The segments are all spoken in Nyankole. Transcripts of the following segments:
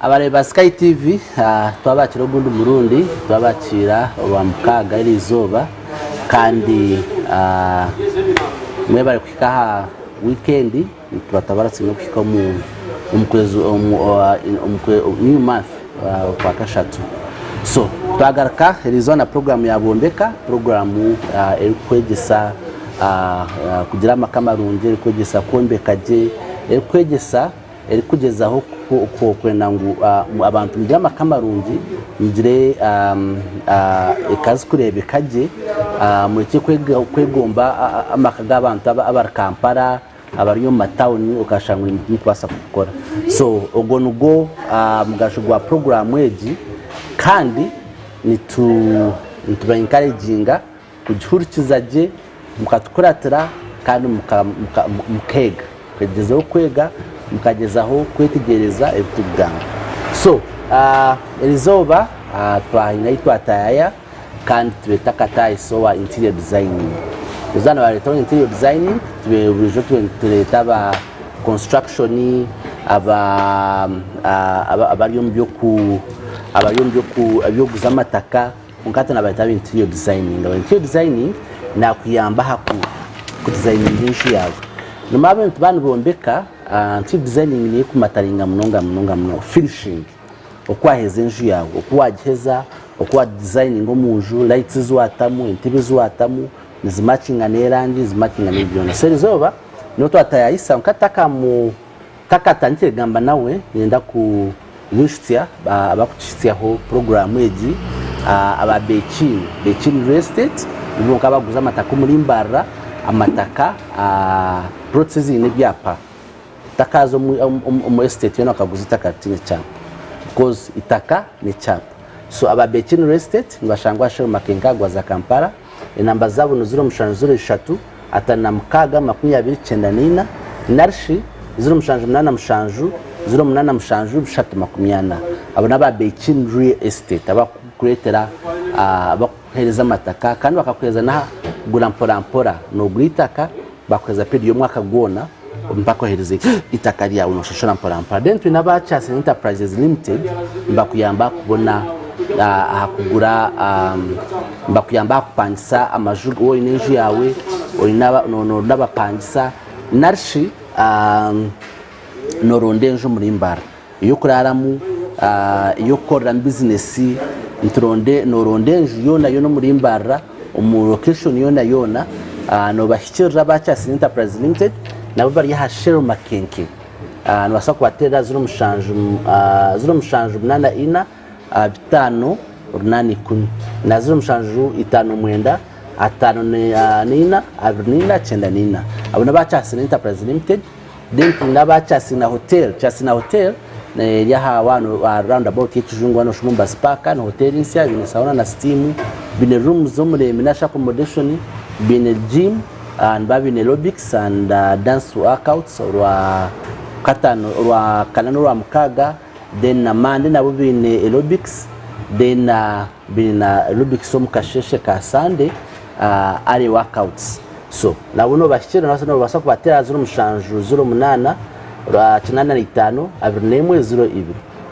Abareebi ba Sky TV twabakiira ogundi murundi, twabakiira orwamukaaga eriizooba kandi mwebare kuhika aha wiikendi nituba twabaratsire n'okuhika omu kwezi omu new month okwakashatu. So twagaruka eriizooba na puroguraamu ya Bwombeka, puroguraamu erikukwegyesa kugira amaka marungi, erikukwegyesa kwombeka gye, erikukwegyesa erikugyezaho kwenda ngu abantu mugire amaka marungi, mugire eka zirikureebeka gye, murekye kwegomba amaka g'abantu abari Kampala, abari omu matawuni okashanga ngu timurikubaasa kubikora. So ogwo nigwo mugasho gwa puroguraamu egi kandi nituba enkareginga kugihurikiza gye, mukatukuratira kandi mukeega. Mukagyezaho kwega, mukagyezaho kwetegyereza ebi turikugamba. So erizooba twahaine ahu twatayaya kandi tureeta akataahiso owa interior designing. Erizooba nibareetaho interior designing, buriijo nitureeta aba construction, abari omu by'okuguza amataka. Kwonka hati nabareeta aba interior designing. Aba interior designing nakuyamba aha ku designinga enju yaawe. Nomu abantu baaba nibombeka, interior designing niyo ekumataringa munonga munonga munonga. Finishing, oku waheza enju yaawe, oku wagiheza, oku wa designinga omunju, lights ezi watamu, entebe ezi watamu, nizimakinga n'erangi, nizimakinga n'ebintu byona. So erizooba niwe twatayayisa kwonka takamu. Ntakatandikire kugamba nawe, niinyenda kubaijutsya abarikutuhitsyaho puroguraamu egi aba Bekin, Bekin Real Estate nibo bonka abarikuguza amataka omuri Mbarara, amataka plots eziine ebyapa. Otakaaza omu estate yoona okaguza eitaka ritaine kyapa because eitaka n'ekyapa. So aba Bekin Real Estate nibashangwa aha Shell Makenke Gwaza Kampala. Enamba zaabo ni 07 03 56 24 94 narishi 07 87 087 340. Abo n'aba Bekin Real Estate abarikukureetera abarikukuheereza amataka kandi bakakuheereza n'aha kugura mpora mpora. Noogura eitaka bakuheereza period y'omwaka gwona mpaka oheerize eitaka ryawe nooshashura mpora mpora. Then twine aba Chasen Enterprises Limited nibakuyamba kubona aha kugura nibakuyamba aha kupangisa amaju waaba oine enju yaawe nooronda abapangisa narishi nooronda enju omuri Mbarara ey'okuraaramu, ey'okukoreramu bizinesi, nooronda enju yoona yoona omuri Mbarara omu location yoona yoona noobahikirira aba Chasen Enterprises Limited nabo bari aha Shell Makenke. Nibaasa kubateerera 07 0784 5 810 na 0759 54 24 94. Abo n'aba Kyasina Enterprise Limited. Then twine aba Kyasina Hotel. Kyasina Hotel eri aha aha round about y'ekijungu hanu oshuma omu Bus Park. Ni hoteeri nsya baine sauna na steam, baine rooms z'omurembe narishi accommodation, baine gym. Nibaba baine aerobics and dance workouts orwa katano orwa kana n'orwa mukaaga then na Monday nabo baine aerobics then baine na aerobics omu kasheeshe ka Sunday early workouts so nabo nobahikirira nobaasa kubateera 07 08 85 21 02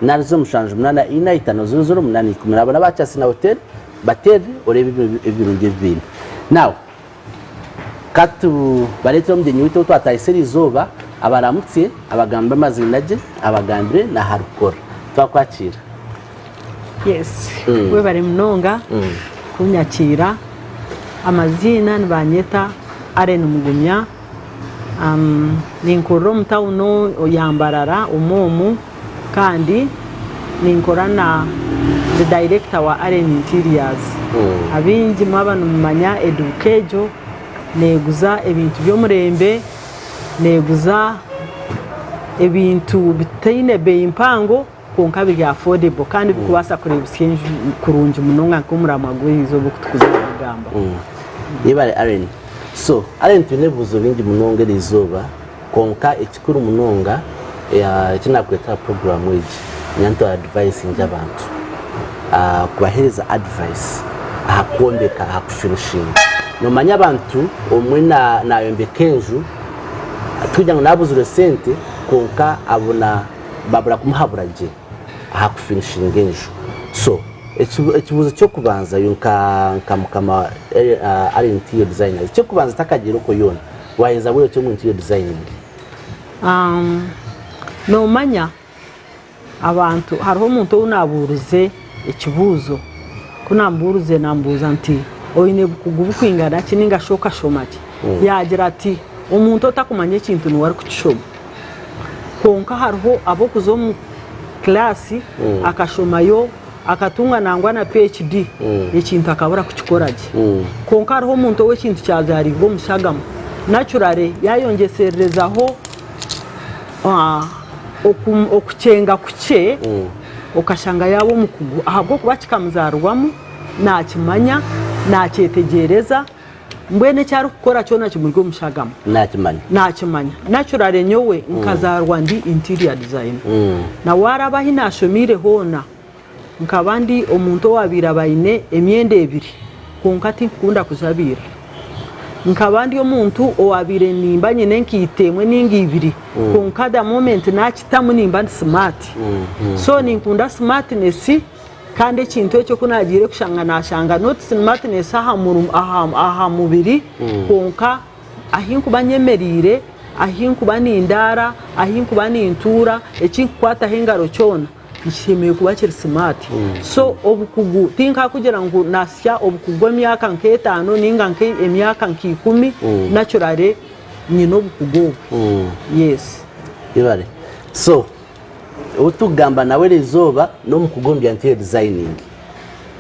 nari 07 84 5 00 8 10 abo n'aba Kyasina Hotel bateere oreebe ebirungi ebi baine now Ka tubareetere omugyenyi waitu ou twatahisa eri izooba, abaramutsye, abagambire amaziina gye, abagambire n'ahu arikukora. Twakwakiira. Yes, webare munonga kunyakiira. Amaziina nibanyeta Allen Mugumya, ninkorera omu tawuni ya Mbarara omu omu kandi ninkora na ndi dayirekita wa Allen Interiors. Abaingi mwaba nimumanya eduuka egyo neeguza ebintu by'omurembe, neeguza ebintu bitaine beeyi mpango kwonka biri affordable kandi birikubaasa kureebitsya enju kurungi munonga nk'omuramwa gw'eizooba oku turikuza kugugambaho. Yebare Allen. So Allen twine ebibuuzo bingi munonga eriizooba. Kwonka ekikuru munonga eki naakureetera puroguraamu egi, niinyenda ntu adivayisinge abantu, kubaheereza adivayisi aha kwombeka, aha kufinishinga. Noomanya abantu obumwe naayombeka enju tikugira ngu naabuzirwe sente kwonka abona babura kumuhabura gye. aha kufinishinga enju. So ekibuuzo ky'okubanza iwe nka nka mukama wa Allen Interior Designers, eky'okubanza otakagiire okwo yoona, waaheza bwire ki omu interior designing? Noomanya abantu hariho omuntu ou naabuurize ekibuuzo, ku naamubuurize naamubuuza nti oine bukugu burikwingana ki nainga shi okashoma ki? Yaagira ati omuntu otakumanya ekintu niwe arikukishoma. Kwonka hariho ab'okuza omu kilaasi akashomayo akatunga nangwa na PhD ekintu akabura kukikora gye. Kwonka hariho omuntu ou ekintu kyazaariibwe omu shagama naturally yaayongyesererezaho okukyenga kukye okashanga yaaba omukugu ahabw'okuba kikamuzaarwamu naakimanya, naakyetegyereza. Mbwenu eki arikukora kyona kimuri omu shagama. Nakimanya. Nakimanya. Naturally nyowe nkazaarwa ndi interior designer. Na waaraba ahi naashomiire hoona, nkaba ndi omuntu owaabaire aba aine emyenda ebiri kwonka tinkukunda kujabiira. Nkaba ndi omuntu owaabaire nimba nyine enkaito emwe nainga ibiri kwonka the moment naakitamu nimba ndi smart. So ninkunda smartness. Kandi ekintu ekyo ku naagiire kushanga naashanga not smartness aha aha mubiri kwonka ahi nkuba nyemereire, ahi nkuba nindaara, ahi nkuba nintuura, eki nkukwataho engaro kyona nikishemereire kuba kiri smart. So obukugu tinkakugira ngu naasya obukugu emyaka nk'etaano nainga emyaka nk'ikumi naturally nyine obukugu obwo. Yes. Yebare. So Ou turikugamba nawe erizooba n'omukugu omu bya interior designing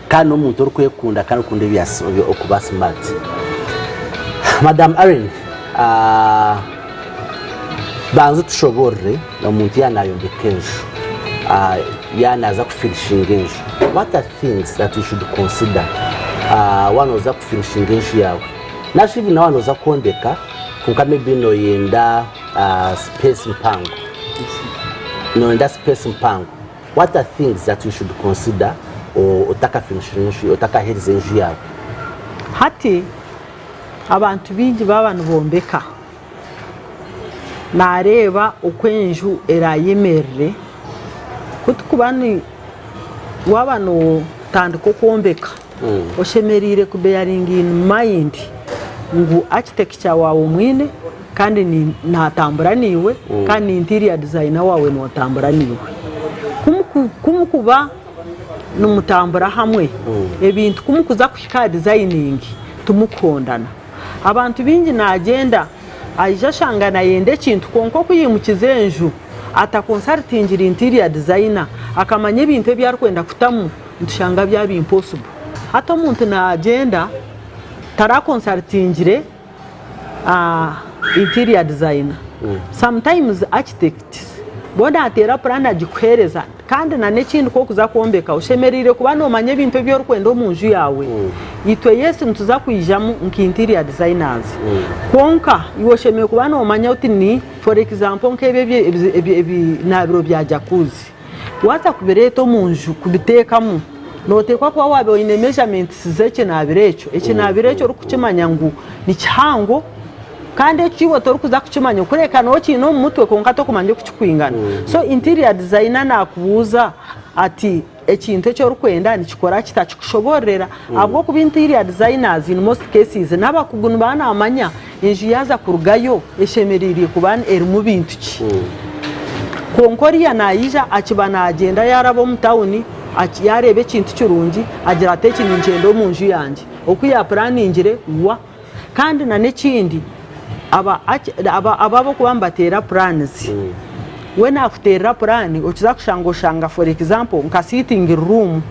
kandi n'omuntu orikwekunda kandi orikukunda ebya okuba smart. Madam Irene, banza otushoboorore omuntu yaaba nayombeka enju, yaaba naaza kufinishinga enju, what are things that you should consider waaba nooza kufinishinga enju yaawe? Nari shi even waaba nooza kwombeka kwonka maybe nooyenda space mpango. Noyenda space mpango what are things that you should consider otakafinishire enju otakaherize enju yaawe? Hati abantu baingi baaba nibombeka nareeba oku enju erayemerere ku tukuba ni waaba notandika okwombeka Oshemereire ku bearing in mind ngu architecture waawe omwine kandi natambura naiwe kandi na interior designer waawe notambura naiwe. Ku mukuba nimutambura hamwe ebintu ku mukuza kuhika aha designing timukuhondana. Abantu baingi nagyenda aija ashanga nayenda ekintu kwonka oku yaimukize enju atakonsarutingire interior designer akamanya ebintu ebi arikwenda kutamu nitushanga byaba impossible. Hati omuntu nagyenda tarakonsarutingire interior designer, sometimes architects bo nateera puraani agikuheereza kandi na n'ekindi ku orikuza kwombeka oshemereire kuba nomanya ebintu ebi orikwenda omu nju yaawe. Itwe yes nituza kwijamu nka interior designers kwonka iwe oshemereire kuba nomanya oti ni for example nk'ebi ebinaabiro bya jacuzzi. Waaza kubireeta omu nju kubiteekamu, nooteekwa kuba waaba oine measurements z'ekinaabiro ekyo. Ekinaabiro ekyo orikukimanya ngu ni kihango kandi ekyo iwe torikuza kukimanya kureka nooba okiine omu mutwe kwonka torikumanya oku kirikwingana. So interior designer naakubuuza ati ekintu eki orikwenda nikikora kita akikushoboororera ahabw'okuba interior designers in most cases n'abakugu nibaba nibamanya Enju yaaza kurugayo eshemereire kuba erimu bintu ki? Kwonka oriya naija akiba naagyenda yaaraba omu tauni yaareeba ekintu kirungi agira ati eki ninkyenda omu nju yangye. Oku yaapuraaningire wa. Kandi n'ekindi aba abarikuba nibateera puraanizi, we naakuteerera puraani okiza kushanga oshanga for example nka siitingi ruumu,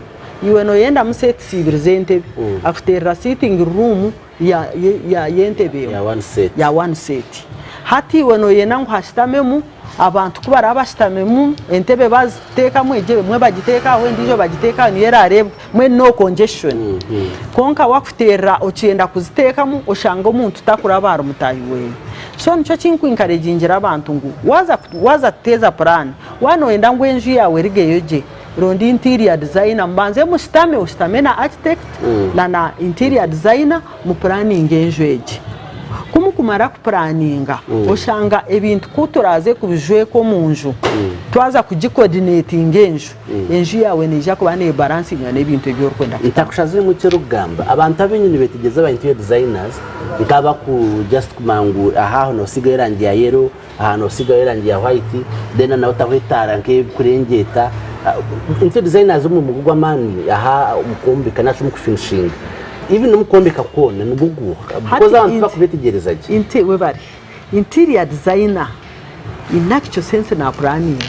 iwe nooyendamu seetisi ibiri z'entebe, akuteerera siitingi ruumu y'entebe emwe ya one set. Hati iwe noyenda ngu hashutamemu abantu ku baraba bashutamemu entebe baziteekamu egyo emwe bagiteeke aho endiijo bagiteeke aho niyo erareebwe mbwenu no congestion. Kwonka wakuteerera okyenda kuziteekamu oshanga omuntu takuraba ahari mutaahi weeye. So nikyo kinku encouragingira abantu ngu waaza kuteeza puraani waaba noyenda ngu enju yaawe erugeyo gye, Ronda interior designer mubanze mushutame, oshutame na architect na na interior designer mu puraninge enju egi. Ku mukumara kupuraninga, oshanga ebintu ku turaaze kubijweka omu nju, twaza kugikodinetinga enju, enju yaawe neija kuba nebaransinga n'ebintu ebi orikwenda kutamu. Ntakushaziremu eki orikugamba, abantu abaingi nibetegyereza aba interior designers nk'abaku just kumanya ngu aha aho nosigaho erangi ya yellow, aha nosigaho erangi ya white, then nawe otaho etaara nk'erikurengyeta. Interior designers omurimo gwe gw'amaani aha omu kwombeka nari shi omu kufinishinga. Even n'omu kwombeka kwona nigwo guha because Hati abantu tibakubetegyereza gye. Inti webare. Interior designer in actual sense na puraninga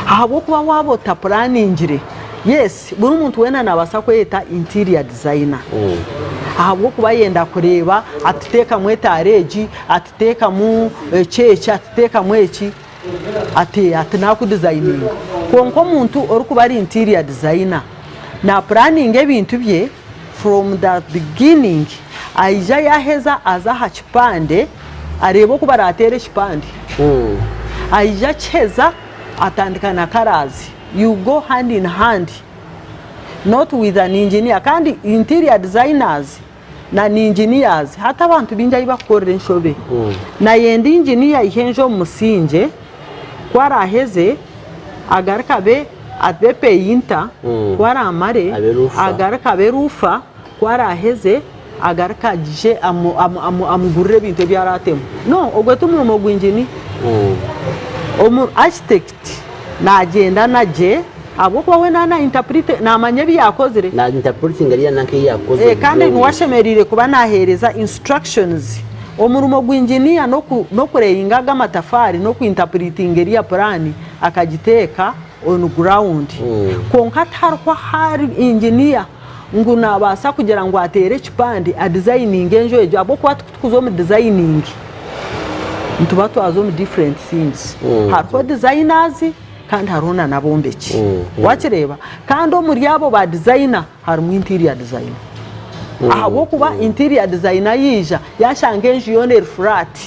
ahabw'okuba waaba otapuraningire yes buri muntu weena nabaasa kweyeta interior designer ahabw'okuba ayenda kureeba ati teekamu etaara egi, ati teekamu eki eki, ati teekamu eki ati ati nakudizayininga kwonka omuntu orikuba ari interior designer na puraninga ebintu bye from the beginning aija yaheza aza aha kipande areeba oku barateere ekipande aija akiheza atandika na colours you go hand in hand not with an engineer kandi interior designers na n'engineers hati abantu baingi ahu bakukorera enshobe nayenda engineer aihe enju omu musingye ku araheze agaruke abe abe peyinta ku aramare Abe roofer. agaruke abe roofer ku araheze agaruke agye amugurire ebintu ebi aratemu no ogwo ti murimo gwa engineer omu architect Nagyenda na gye ahabw'okuba we na interprete namanya ebi yakozire. Na interpretinga ariya nanka eyi yakozire. Kandi niwe ashemereire kuba nahereza instructions. Omurimo gwa engineer n'okureyinga aga amatafari n'oku interpretinga eriya purani akagiteeka on ground. Kwonka tihariho ahari engineer ngu nabaasa kugira ngu ateere ekipande a designinge enju egyo ahabw'okuba tikutukuza omu designing. Nituba twaza omu different things. Hariho designers kandi hariho na n'abombeki. Wakireeba? Kandi omuri abo ba designer harimu interior designer. Ahabw'okuba interior designer yaija yashanga enju yoona eri flat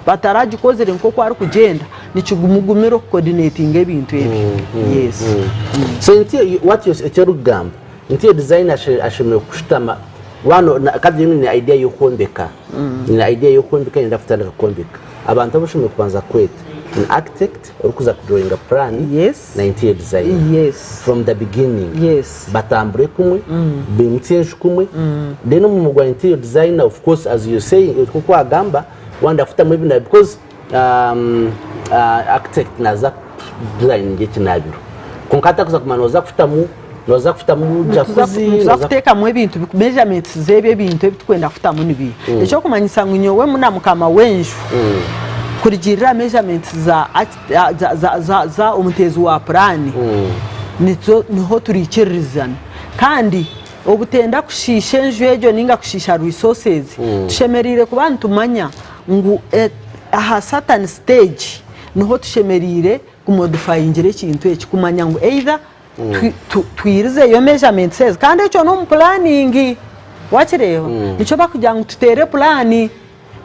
bataragikozire nk'oku arikugyenda nikimugumira okucoordinatinga ebintu ebyo. Yes. So interior what you eki orikugamba interior designer ashemereire kushutama waaba kandi nyine idea y'okwombeka. Nyine idea y'okwombeka niinyenda kutandika kwombeka. Abantu abu oshemereire kubanza kweta ni architect orikuza kudrawinga plan na interior designer from the beginning. Batambure kumwe, baimutsye enju kumwe, then omurimo gwa interior designer of course as you say nk'oku wagamba waayenda kutamu ebinabiro because architect naaza kudizayininga ekinabiro kwonka atakuza kumanya nooza kutamu Nooza kutamu jacuzzi. Nituza kuteekamu ebintu, measurements z'ebyo ebintu ebi turikwenda kutamu ni biiha. Eky'okumanyisa ngu nyowe na mukama w'enju kurugiirira aha measurements za omuteezi wa puraani niho turiikiririzana. Kandi obutenda kushiisha enju egyo nainga kushiisha resources, tushemereire kuba nitumanya ngu aha certain stage niho tushemereire kumodifayingira ekintu eki kumanya ngu either Twirizeyo measurements ezi kandi ekyo n'omu puraningi wakireeba nikyo barikugira ngu tuteere puraani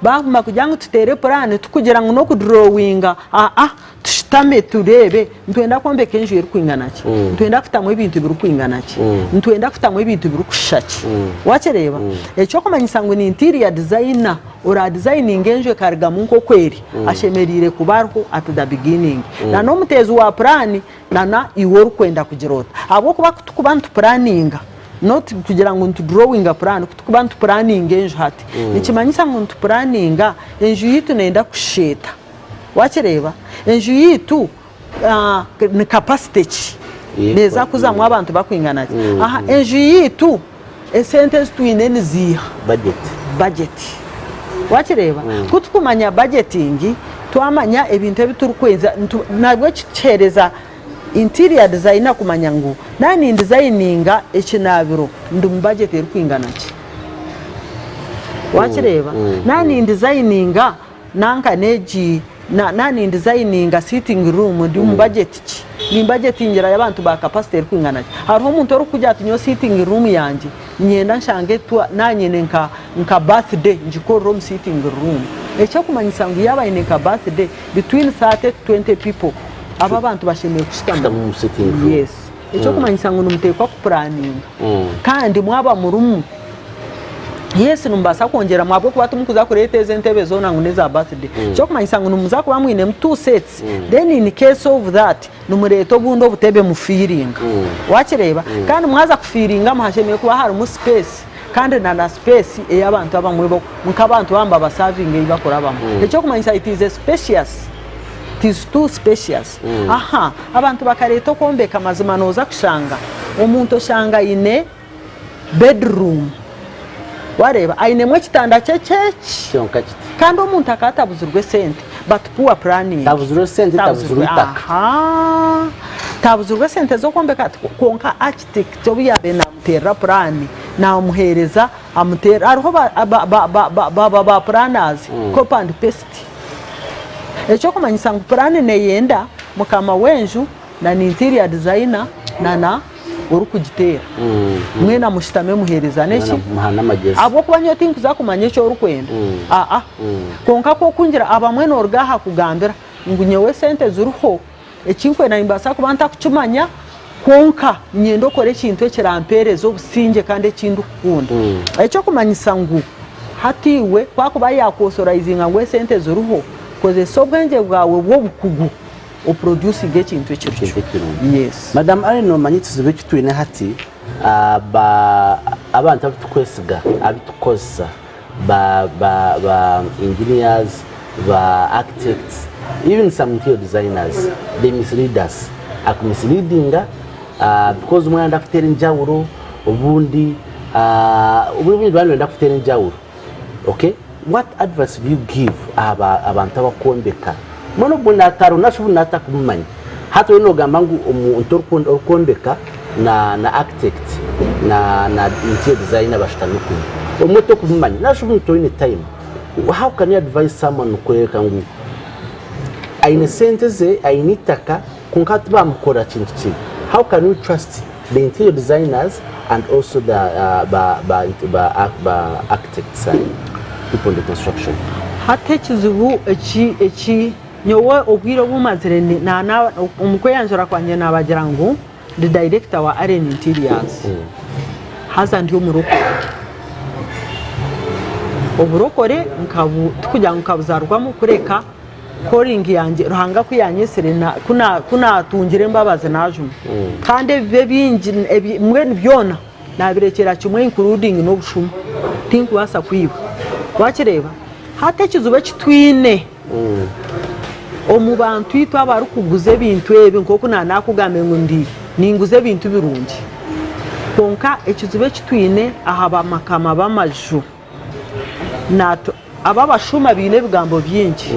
baguma kugira ngu tuteere puraani tikugira ngu n'okudurowinga aa tushutame tureebe nitwenda kwombeka enju erikwingana ki nitwenda kutamu ebintu birikwingana ki nitwenda kutamu ebintu birikushusha ki wakireeba eky'okumanyisa ngu ni interior designer Oradizayininga enju ekarugamu nk'oku eri ashemereire kuba ariho at the beginning na n'omuteezi wa puraani Na na iwe orikwenda kugira ota? Ahabw'okuba ku turikuba nitupuraninga, not kugira ngu nitudurowinga puraani, ku turikuba nitupuraninga enju hati, nikimanyisa ngu nitupuraninga enju yaitu neenda kushusha eta? Waakireeba? Enju yaitu ni kapasite ki? Neeza kuzamu abantu barikwingana ki? Aha, enju yaitu esente ezi twine niziiha? Budget. Budget. Wakireeba? Ku tukumanya budgeting, twamanya ebintu ebi turikweza, nabwo kituheereza interior designer kumanya ngu naaba nindizayininga ekinaabiro ndi mu budget erikwingana ki. Wakireeba? Naaba nindizayininga Nanka n'egi, na, na nindizayininga sitting room ndi omu budget ki? Nimbajetingirayo abantu ba capacity erikwingana ki? Hariho omuntu orikukugira ati nyowe sitting room yangye niinyenda nshange twa, nanyine nka, nka birthday ngikorere omu sitting room. Ekirikumanyisa ngu yaaba aine nka birthday, between 30 to 20 people, abo abantu bashemereire kushutama. Kushutama omu sitting room. Yes. Ekirikumanyisa ngu nimuteekwa kupuraninga. Kandi mwaba murimu. Yes nimubaasa kwongyeramu ahabw'okuba timukuza kureeta ezo entebe zoona ngu n'eza birthday. Eky'okumanyisa ngu nimuza kuba mwinemu two sets then in case of that nimureeta obundi obutebe mufiiringa. Wakireeba? Kandi mwaza kufiiringamu hashemereire kuba harimu space kandi na na space ei abantu abamwe nk'abantu baaba nibabasavinga ei bakurabamu. Eky'okumanyisa it is a spacious, it is too spacious. Aha, abantu bakareeta okwombeka mazima nooza kushanga omuntu oshanga aine bedroom wareeba ainemu ekitanda kye kyeki Kyonka kiti. kandi omuntu akaba atabuzirwe esente but poor planning. Tabuzirwe esente, tabuzirwe itaka. Ahaa, tabuzirwe esente z'okwombeka ati kwonka architect obu yaabaire naamuteerera puraani naamuheereza amuteerera hariho ba ba ba ba ba ba ba planners copy and paste ekyokumanyisa ngu puraani neeyenda mukama w'enju na na interior designer na na orikugiteera mwena mushutame muheerezane ki? Muhane amagezi. Ahabw'okuba nyowe tinkuza kumanya eki orikwenda. Aa. Kwonka ku okungira abamwe nooruga aha kugambira ngu nyowe esente ziriho, eki nkwenda nimbaasa kuba ntakukimanya kwonka niinyenda okore ekintu ekirampeereza obusingye kandi eki ndikukunda. Eky'okumanyisa ngu hati iwe ku akuba yaakwosorayizinga ngu esente ziriho, kozesa obwengye bwawe bw'obukugu. oproducinga ekintu Ekintu ekirikyo. ekirungi. Yes. Madam Allen nomanya ekizibu eki twine hati ba abantu abu tukwesiga abu tukukozesa ba ba ba engineers ba architects even some interior designers they mislead us aku misleadinga because omwe arenda kuteera enjawuro obundi obumwe nibaba nibenda kuteera enjawuro. Ok what advice do you give aha abantu abakwombeka mbwenu obwo natariho nari shi obu natakumumanya hati oriyo nogamba ngu omuntu orikwombeka na na architect na na interior designer bashutami kumwe obumwe tokumumanya nari shi obundi toine time how can you advise someone kworeka ngu aine sente ze aine itaka kwonka tibamukorera kintu kibi how can you trust The interior designers and also the ba ba ba ba architects and people in the construction. Hati ekizibu eki eki nyowe obwire obu mazire ndi na na omu kweyanjura kwangye nabagira ngu ndi director wa Allen Interiors haza ndi omurokore. Oburokore nkabu tikugira ngu nkabuzarwamu kureka Calling yangye Ruhanga ku yanyetsire ku natungire embabazi najuma kandi ebibi ebingi mbwenu byona nabirekyera kimwe including n'obushuma tinkubaasa kwiba wakireeba hati ekizibu eki twine omu bantu itwe abarikuguza ebintu ebi nk'oku nanakugambire ngu ndi ninguza ebintu birungi kwonka ekizibu eki twine aha bamakama b'amaju. Abo abashuma baine ebigambo bingi.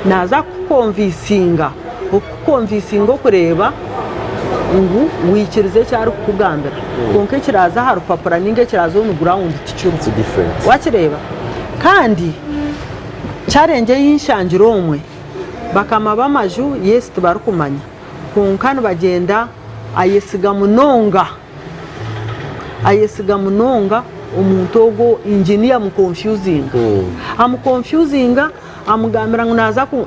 Naaza kukukonvisinga, okukukonvisinga okureeba ngu waikiriza eki arikukugambira. Kwonka ekiraaze aha rupapura nainga ekiraaze on ground tikiriho. Wakireeba? Kandi challenge ei nshangire omwe, bakama b'amaju yes tibarikumanya kwonka nibagyenda ayesiga munonga. Ayesiga munonga omuntu ogwo engineer amukonfyuzinga. Amukonfyuzinga amugambira ngu naaza ku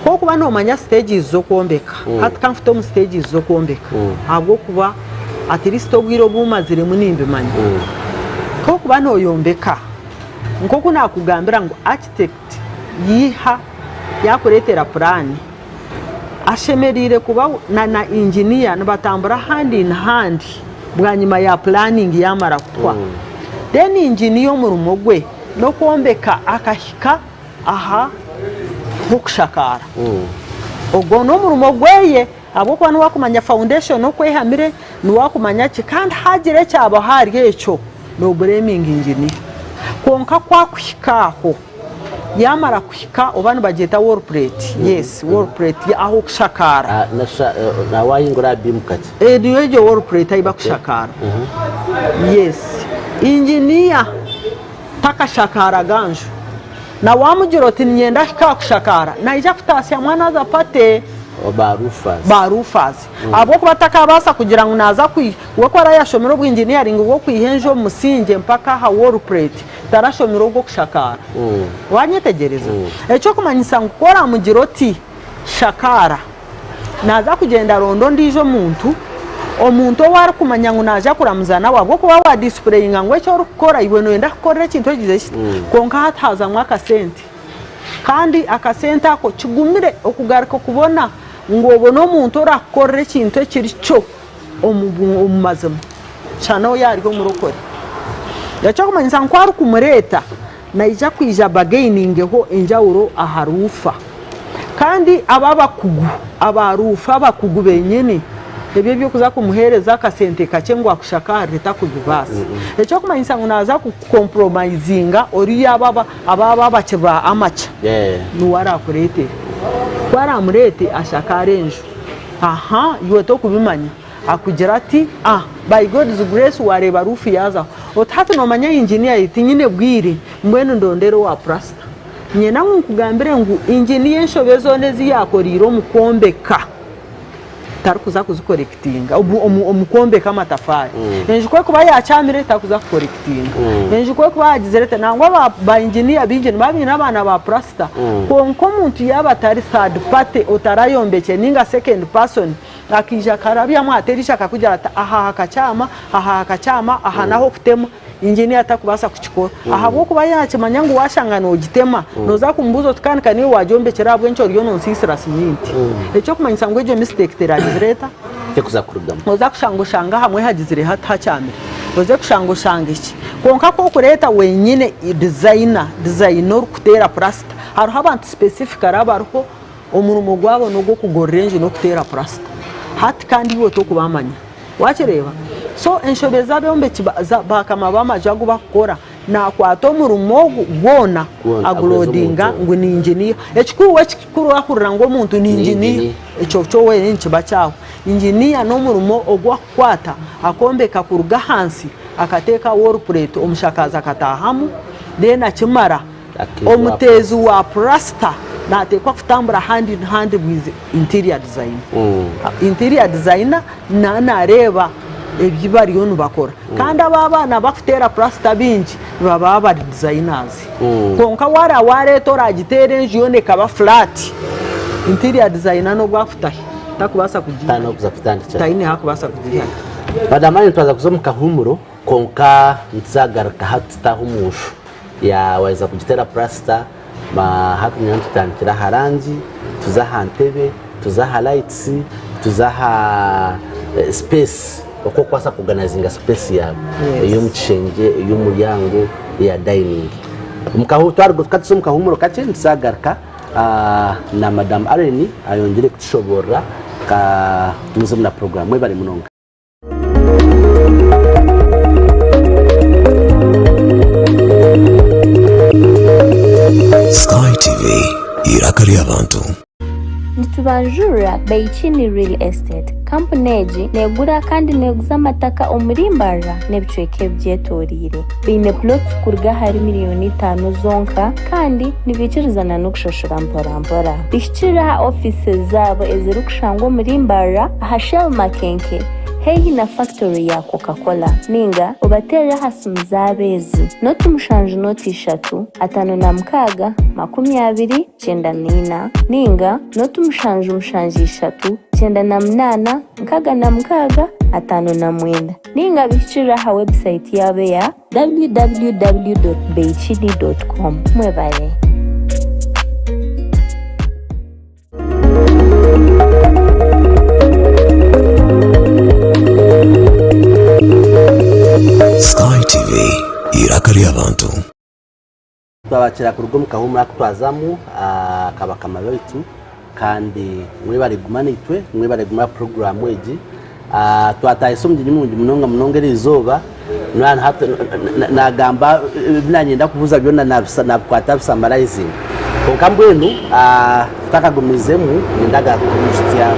okuba noomanya stages z'okwombeka, hati ka nfute omu stages z'okwombeka ahabw'okuba at least obwire obu maziremu nimbimanya. Ku okuba nooyombeka nk'oku naakugambira ngu architect yaiha yaakureetera puraani, Ashemereire kuba na na engineer nibatambura hand in hand bwanyima ya planning yamara kuhwa. Then engineer omurimo gwe nokwombeka akahika aha hokushakaara. Ogwo nomurimo gweye ahabwokuba niwe akumanya foundation oku ehamire, niwe akumanya ki kandi hagira ekyabaho ahari ekyo no blaminga engineer. Kwonka ku akuhika aho. Yamara kuhika oba nibagyeta wall plate yes wall plate aho kushakaara. Na wahingura aha beam kakye. Niyo egyo wall plate ahu bakushakaara yes engineer takashakaaraga nju na wamugira oti niinyenda hika aha kushakaara naija kutaasyamu another party. Ba roofers. Ba roofers ahabw'okuba takabaasa kugira ngu naaza kwiha we ku araabe yashomire obwa engineering bw'okwiha enju omu musingye mpaka aha wall plate Tarashomire ogw'okushakaara. Waanyetegyereza? Eky'okumanyisa ngu ku oraamugira oti, Shakaara, naaza kugyenda aronde ondiijo muntu Omuntu ou arikumanya ngu naaja kuramuza nawe ahabw'okuba waadisipureyinga ngu eki orikukora iwe nooyenda kukorera ekintu ekigize kiti kwonka hati haazamu akasente. Kandi akasente ako kigumire okugaruka okubona ngu obone omuntu orakukorera ekintu ekiri kyo omu mazima shana ou yaari omurokore. Eky'okumanyisa ngu ku arikumureeta naija kwija abagainingeho enjawulo aha ruufa. Kandi abo abakugu, aba ruufa abakugu benyini, ebyo eby'okuza kumuheereza akasente kakye ngu akushakaarire takubibaasa. Eky'okumanyisa ngu naaza kukompuromayizinga oriya abo aba abakye ba amaca niwe araakureetere. Ku araamureete ashakaare enju. Aha iwe tokubimanya. Akugira ati, Ah, by God's grace waareeba roof yaazaho. Oti hati noomanya engineer tinyine bwire, mbwenu ndondera owa purasita. Nyenda ngu nkugambire ngu engineer enshobe zoona ezi yaakoreire omu kwombeka tarikuza kuzikorekitinga, omu kwombeka amatafaari. Enju ku erikuba yaakyamire tarikuza kukorekitinga. Enju ku erikuba yaagizire eta, nangwa ba engineer baingi nibaba baine abaana ba purasita, kwonka omuntu yaaba atari third party otarayombekire nainga second person, Akaija akarabyamu ati eriisho akakugira ati aha hakakyama, aha hakakyama, aha n'ah'okutema. Engineer takubaasa kukikora ahabw'okuba yaakimanya ngu waashanga noogitema nooza kumubuuza oti kandi ka niiwe waagyombekire ahabw'enki oriyo noonsiisira siminti. Eky'okumanyisa ngu egyo mistake teragizire eta? Tekuza kurugamu. Oza kushanga oshange ahamwe hagizire hati hakyamire, oze kushanga oshange ki. Kwonka ku orikureeta wenyine designer, designer orikuteera purasita, hariho abantu specifically abariho Omurimo gwabo n'ogw'okugorora enju n'okuteera purasita. Hati kandi iwe tokubamanya. Wakireeba? So enshobe z'abombeki bakama b'amaju agu bakukora, nakwata omurimo ogu gwona agulodinga ngu ni inginiya. Ekikuru we ekikuru ahurira ngu omuntu ni inginiya, ekyo kyo wenyini nikiba kyahwa. Inginiya n'omurimo ogu akukwata akombeka kuruga ahansi akateeka wall plate omushakaazi akataahamu then akimara. Omuteezi wa purasita naateekwa kutambura hand in hand with interior designer. Interior designer naaba naareeba ebi bariyo nibakora. Kandi abo abaana abarikuteera purasita abaingi nibaba bari designers. Kwonka waaba waareeta oraagiteera enju yoona ekaba flat, interior designer n'obu akutahe takubaasa kugiihayo. Taine ahu akubaasa kugiihayo. Madam Anne twaza kuza omu kahuumuro kwonka nituzagaruka hati tutaahe omu nju. Ya waheza kugiteera purasita, hati nyowe nitutandikira aha rangi, tuze aha ntebe, tuze aha lights, tuze aha space oku orikubaasa ku organizinga space yaawe ey'omu kishengye, ey'omuryango, eya dining. Tukatuza omu kahuumuro kakye nituzagaruka na Madam Allen ayongyere kutushoboorora ka tugumizemu na puroguraamu. Mwebare munonga. Sky TV, eiraka ry'abantu. Nitubanjurira Beikini Real Estate. Kampuni egi neegura kandi neeguza amataka omuri Mbarara n'ebicweka ebigyetoreire. Baine plots kuruga ahari miriyoni itaano zonka kandi nibaikirizana n'okushashura mpora mpora. Bihikirire aha ofiisi zaabo ezirikushangwa omuri Mbarara aha Shell Makenke haihi na fakitori ya Coca Cola ninga obateerere aha simu zaabo ezi, noti mushanju noti ishatu, 56, 24, ninga noti mushanju mushanju ishatu, 98, 66, 59 ninga bihikirire aha webusayiti yaabo eya www.beikini.com. Mwebare. Sky TV, eiraka ry'abantu. Twabakira kuruga omu kahuumuro aku twazamu aka bakama baitu kandi mwebare kuguma naitwe, mwebare kuguma aha puroguraamu egi. Twatahisa omugyenyi murungi munonga munonga eri izooba, nagamba ebi nanyenda kubuuza byona nabikwata abisamarayizinga. Kwonka mbwenu tutakagumiizemu niinyenda kugaruka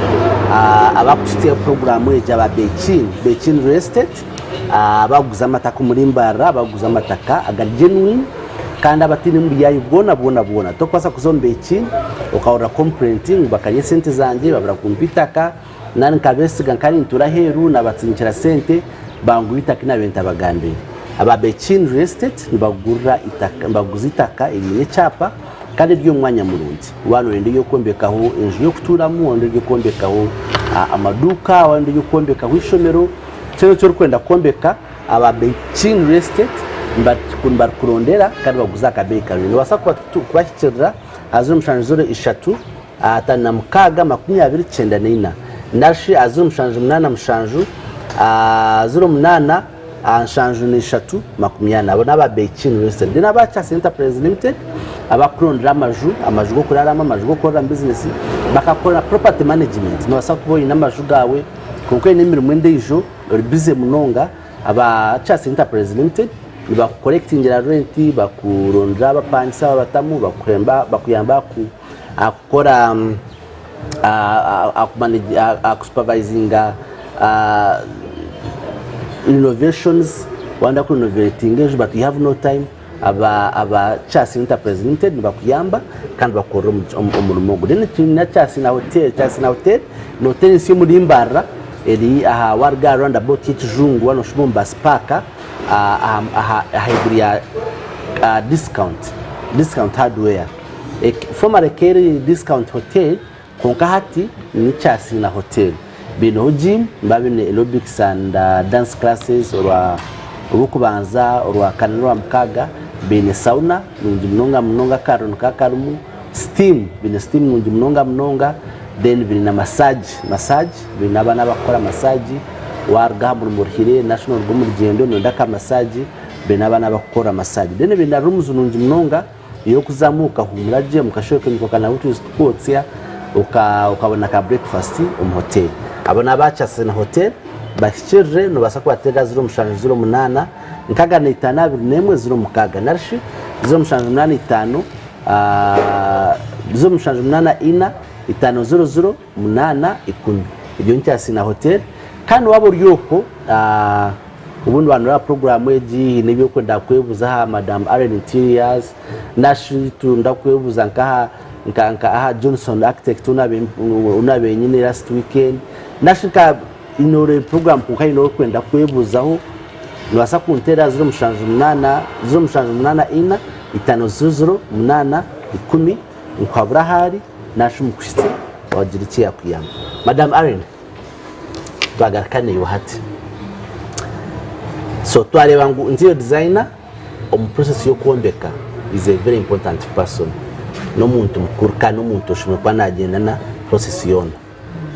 abarikutuhitsya puroguraamu egi aba Bekin, Bekin Real Estate. Abarikuguza amataka omuri Mbarara, abarikuguza amataka agari genuine kandi abataine buyaayi bwona bwona bwona. Torikubaasa kuza omu Bekin okahurira complaint ngu bakarya esente zangye babura kumpa eitaka nari nkabesiga nkaba nintuura aheeru nabatsinikira sente bangura eitaka ei naabaire ntabagambire. Aba Bekin Real Estate nibagurira eitaka nibaguza eitaka eriine ekyapa kandi eri omu mwanya murungi. Waaba nooyenda ery'okwombekaho enju y'okutuuramu, waaba nooyenda ery'okwombekaho. amaduuka, waaba noyenda kwombekaho eishomero, kyona eki orikwenda kwombeka aba Beichin Real Estate nibakurondera kandi bakuguza aha kabeeyi karungi. Noobaasa kubahikirira aha 0703 56 24 nari shi aha 0787 08 73 40. Abo n'aba Beichin Real Estate. Then aba Chas Enterprises Limited abakurondera amaju, amaju g'okuraaramu, amaju g'okukoreramu bizinesi, bakakora property management. Noobaasa kuba oine amaju gaawe kwonka oine emirimo endiijo ori busy munonga, aba Chas Enterprises Limited nibakukorekitingira renti, bakurondera abapangisa babatamu, bakuyamba aha kukora aha kusupervisinga renovations, waayenda kurenovetinga enju but you have no time, aba Chas Enterprise Limited nibakuyamba kandi bakukorera omurimo ogwo. Then twine Chas na Hotel, Chas na Hotel ni hotel nsya omuri Mbarara eri aha waruga aha round about y'ekijungu waaba nooshuuma omu bus park ahaiguru ya Discount, Discount Hardware. Formerly ekaba eri Discount Hotel kwonka hati ni Kyasiina Hotel. Baineho gym, nibaba baine aerobics and dance classes orwokubanza, orwakana n'orwamukaaga. Baine sauna nungi munonga munonga akariro nikaba karimu, steam, baine steam nungi munonga munonga then baine na massage, massage baine abaana abakukora massage waruga aha murimo oruhire nari shi noruga omu rugyendo noyenda ka massage baine abaana abakukora massage. Then baine na rooms nungi munonga. Ey'okuzamu okahuumura gye omu kasheeshe okaija okanaaba otwizi tukwotsya okabona ka breakfast omu hoteeri. Abo n'aba Chasena Hotel bahikirire noobaasa kubateerera 07 08 65 21 06 nari shi 0785 0784 500 810. Egyo ni Chasena Hotel kandi waaba ori okwo Obundi waaba noreeba puroguraamu egi haine ebi orikwenda kwebuuza aha Madam Allen Interiors nari shi kwebuuza nka aha Johnson Architect ou naabaire nyine last weekend nari shi nka noreeba puroguraamu kwonka haine ou orikwenda kwebuuzaho noobaasa kunteerera 078 074 500 810 nkuhabure ahu ari nari shi mukuhitsye wagira eki yaakuyamba. Madam Allen. Twagaruka naiwe hati. So twareeba ngu interior designer omu process y'okwombeka is a very important person. N'omuntu mukuru kandi n'omuntu oshemereire kuba nagyenda na process yoona.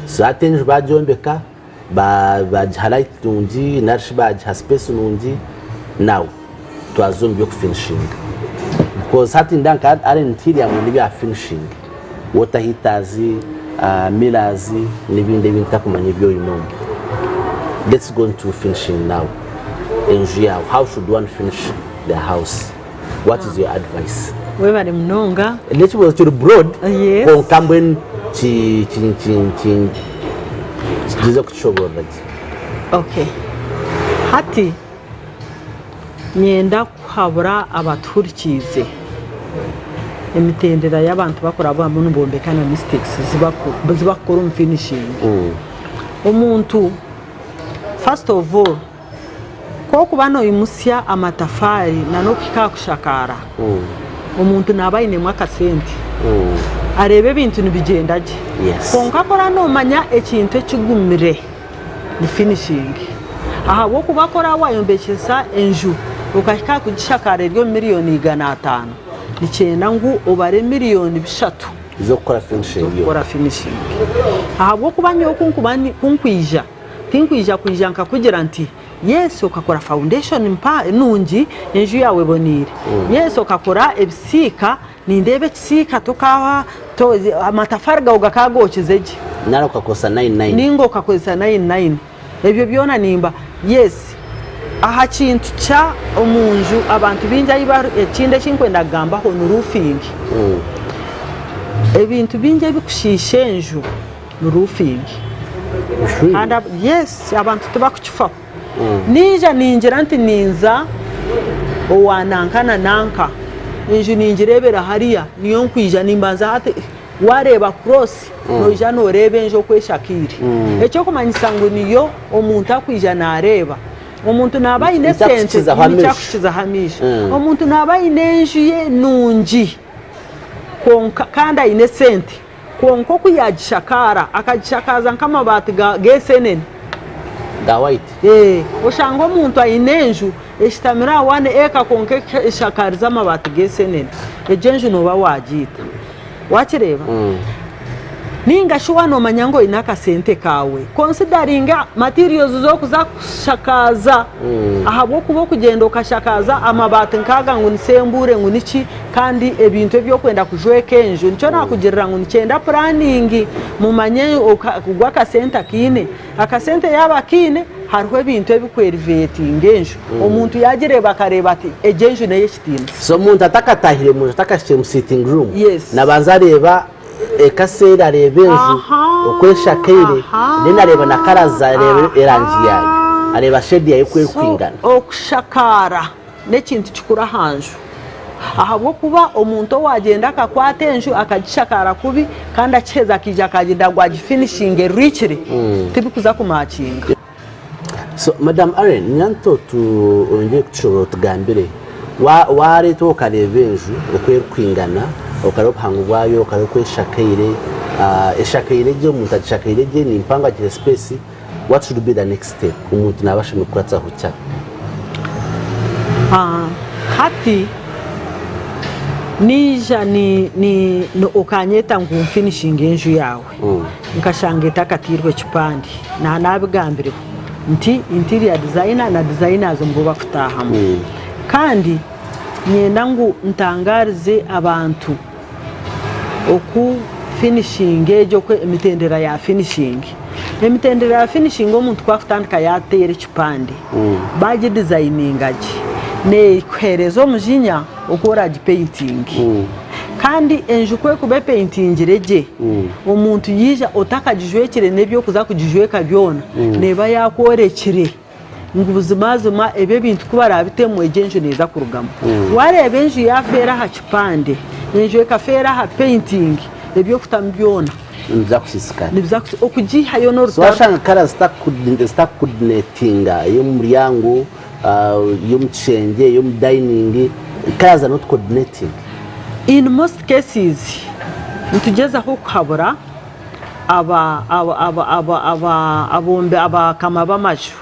So hati enju bagyombeka, bagiha light nungi nari shi bagiha space nungi, now twaza omu by'okufinishinga. Because hati nindeeba nka Allen Interior mbwenu ebya finishing. Water heaters, mirrors n'ebindi ebi ntakumanya ebi oine omu. Let's go into finishing now. Enju yaawe, how should one finish their house? What is your advice? Webare munonga. N'ekibuuzo kiri broad Yes. kwonka mbwenu ki- ki- ki- ki- kigyeze kukishoboorora gye. Okay. Hati Niinyenda kuhabura abatuhurikiize emitendera y'abantu bakurabwamu nibombeka na mistakes ezi bakukora omu finishing. Omuntu first of all ku orikuba noimutsya amatafaari n'okuhika aha kushakaara, omuntu naaba ainemu akasente areeba ebintu nibigyenda gye. Kwonka ku oraba noomanya ekintu ekigumire. ni finishing ahabw'okuba ku oraabe wayombekyesa enju okahika aha kugishakaara eri omu miriyoni 500 nikyenda ngu obare miriyoni bishatu Ez'okukora finishing yo. Ez'okukora finishing ahabw'okuba nyowe ku nkuba ku nkwija tinkwija kwija nkakugira nti yes okakora foundation mpa nungi enju yaawe eboneire yes okakora ebisiika Nindeeba ekisiika toka to amatafaari gaawe gakaba gookize gye. Nari okakozesa nine nine. Ninga okakozesa nine nine. Ebyo byona nimba yes aha kintu kya omu nju abantu baingi ahi bari ekindi eki ndikwenda kugambaho ni roofing. Ebintu bingi ebikushiisha enju ni roofing. Kandi yes abantu tibakukifaho. Naija ningira nti ninza owa nanka na nanka, enju ningireebera hariya, niyo nkwija nimbanza hati waareeba cross noija nooreeba enju oku eshakaire. Eky'okumanyisa ngu niyo omuntu akwija naareeba. Omuntu naaba aine esente Nikyakukizaho amaisho. nikyakukizaho amaisho. Omuntu naaba aine enju ye nungi kwonka kandi aine esente. Kwonka oku yaagishakaara, akagishakaaza nk'amabaati g'ensenene. Ga white. Ee, oshanga omuntu aine enju eshutamire aha one acre kwonka eshakaarize amabaati g'ensenene. Egyo enju nooba waagiita. Waakireeba? Nainga shi waaba noomanya ngu oine akasente kaawe, consideringa materials z'okuza kushakaaza ahabw'okuba okugyenda okashakaaza amabaati nk'aga ngu ni sembure ngu niki kandi ebintu ebi orikwenda kujweka enju nikyo naakugirira ngu nikyenda puraningi mumanye ogu akasente akaine. Akasente yaaba akaine hariho ebintu ebikweruveetinga enju omuntu yaagireeba akareeba ati egi enju n'ey'ekitiinisa. So omuntu atakataahire munju atakahikire mu sitting room Yes. nabanza areeba ekaseeri areeba enju Aha, oku eshakaire aha, then areeba na colours areeba erangi yaayo aha. areeba shade yaayo oku So erikwingana. okushakaara n'ekintu kikuru aha nju ahabw'okuba omuntu owaagyenda akakwata enju akagishakaara kubi kandi akiheza akaija akagyenda ngu agifinishinge erurikire tibikuza kumakinga. So madam Allen nyanto tu oyongere kutushobora otugambire wa waretwa okareeba enju oku erikwingana okareeba obuhango bwayo okareeba oku eshakaire eshakaire gye omuntu agishakaire gye ni mpango agihe space what should be the next step omuntu naba ashemereire kukuratsaho ki? Hati naija okanyeta ngu nfinishinge enju yaawe nkashanga etakateirwe kipande nanabigambireho nti interior designer na designers nibo bakutaahamu kandi niinyenda ngu ntangarize abantu oku finishingi egyo oku emitendera ya finishingi. Emitendera ya finishingi omuntu ku akutandika yaateera ekipande, baagidizayininga gye, neekuheereza omujinya oku oraagipeyitinge. Kandi enju ku erikuba epeyitingire gye, omuntu yaija otakagijwekire n'eby'okuza kugijweka byona, neeba yaakworekire. Ngu buzimazima ebi ebintu ku baraabitemu egyo enju neeza kurugamu. Waareeba enju yaafeera aha kipande, enju ekafeera aha painting, eby'okutamu byona Nibiza kusiisikara. nibiza kusi okugiihayo So n'orutaro. waashanga colours zitakucoordinatinga ey'omu muryango, ey'omu kishengye, ey'omu dining, colours are not coordinating. In most cases nitugyezaho kuhabura abakama b'amaju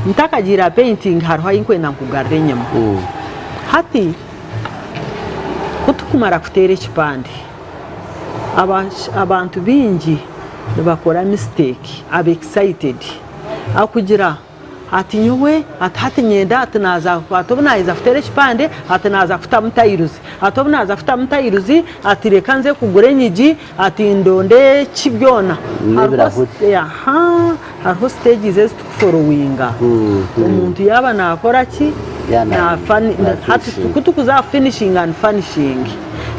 ntakagiire aha painting hariho ahu ndikwenda nkugarure enyima. Hati ku turikumara kuteera ekipande, abantu baingi nibakora mistake aba excited akugira. Ati nyowe ati hati nyenda ati naaza ati obu naaheza kuteera ekipande ati naaza kutamu tayiruzi ati obu naaza kutamu tayiruzi ati reka nze kugura enyigi ati ndonde ki byona N'ebirahuri. Aha hariho siteegizi ezi tukuforowinga omuntu yaaba naakora ki Yaaba na fani na hati finishinga. ku turikuza aha finishinga and fanishingi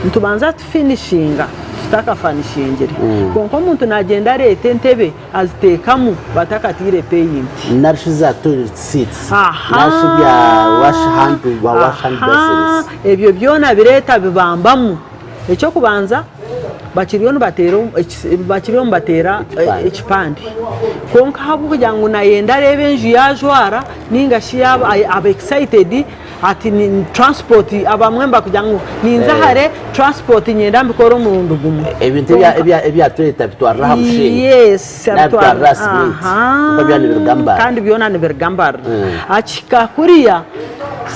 nitubanza tufinishinga tutakafanishingire kwonka omuntu naagyenda areeta entebe Aziteekamu batakataire peyinti. Nari shi za toilet seats nari shi bya wash hand wash hand basins. Ebyo byona bireeta bibambamu. Eky'okubanza bakiriyo nibateera bakiriyo nibateera ekipande kwonka ahabw'okugira ngu nayenda areebe enju yajwara ninga shi yaaba aba excited ati ni transport abamwe nibakugira ngu ninza hare transport niinyenda mbikore omurundi gumwe. Ebintu ebya toilet abitwarira aha mushenyi Yes, nabitwarira aha cement kwonka byona nibiruga Mbarara. Kandi byona nibiruga Mbarara. Akihika kuriya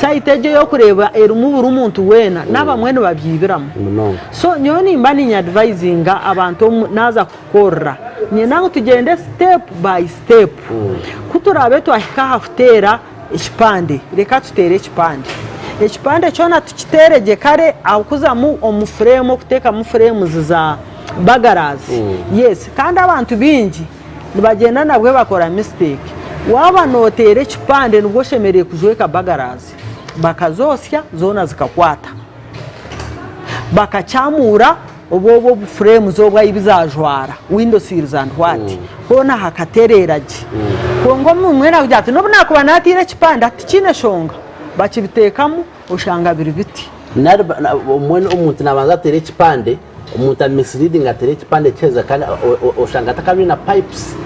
site egyo ey'okureeba erimu buri muntu weena n'abamwe nibabyibiramu. Munonga. So nyowe nimba niinya advisinga abantu naaza kukukorera niinyenda ngu tugyende step by step. Ku turaabe twahika aha kuteera Ekipande, reka tuteere ekipande. Ekipande kyona tukiteere gye kare okuzamu omu fureemu okuteekamu fureemuzi za bagaraazi. Yes, kandi abantu baingi nibagyenda nabwe bakora misiteeki. Waaba nooteera ekipande nibwo oshemereire kujweka bagaraazi. Bakazoosya zoona zikakwata. Bakakyamuura Obu obwo obu frames obwo ahi bizajwara, window sills and what, hoona hakatereera gye. Kwonka omwe nakugira ati n'obu nakuba nataire ekipande ati tikiine nshonga, bakibiteekamu oshanga biri biti. Nari mbwenu omuntu nabanza ateera ekipande, omuntu a misleading ateera ekipande kiheza kandi oshanga atakabire na pipes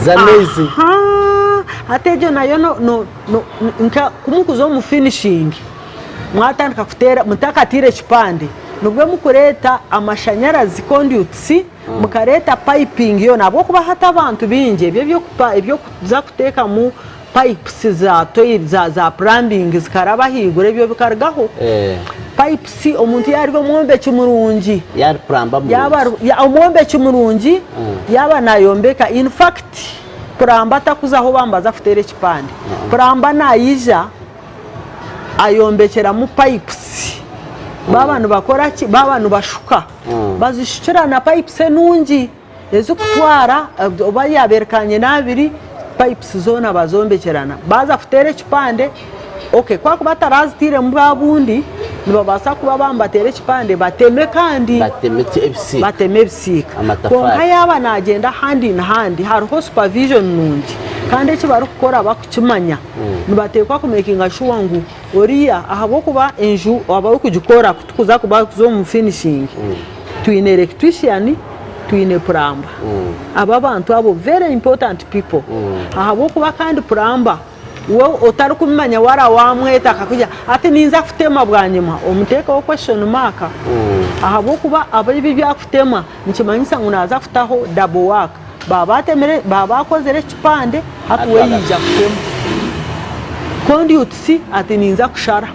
z'amaizi. Ahaa, hati egyo nayo no no no nka ku mukuza omu finishing, mwatandika kuteera mutakataire ekipande. Nibwo mukureeta amashanyarazi, conduits, mukareeta piping yoona ahabw'okuba hati abantu baingi ebyo eby'okuza kuteekamu pipes za toi za za plumbing zikaraba ahaiguru ebyo bikarugaho. Pipes omuntu yaaba ari omwombeki murungi, Yaaba ari plumber murungi. yaaba ari omwombeki murungi yaaba naayombeka in fact plumber takuzaho bamubaza kuteera ekipande, plumber naija ayombekyeramu pipes baaba nibakora ki baaba nibashuka bazishukira na pipes enungi ezikutwara oba yaaba eri kanyinaabiri pipes zoona bazombekyerana baaza kuteera ekipande ok ku akuba ataraziteiremu bwa bundi nibabaasa kuba baaba nibateera ekipande bateme kandi bateme ebisiika kwonka yaaba naagyenda ahandi n'ahandi hariho supervision nungi kandi eki barikukora bakukimanya. Nibateekwa kumekinga shuwa ngu oriya ahabw'okuba enju abarikugikora ku tukuza kuba kuza omu finishing twine electrician twine plumber. Abo abantu abo very important people ahabw'okuba kandi plumber we otarikumumanya waara wamweta akakugira ati ninza kutema bwanyima omuteekeho question mark ahabw'okuba ebi ebi arikutema nikimanyisa ngu naaza kutaho double work. Baaba batemire, baaba bakozire ekipande, hati we yaija kutema. Conduits ati ninza kushara.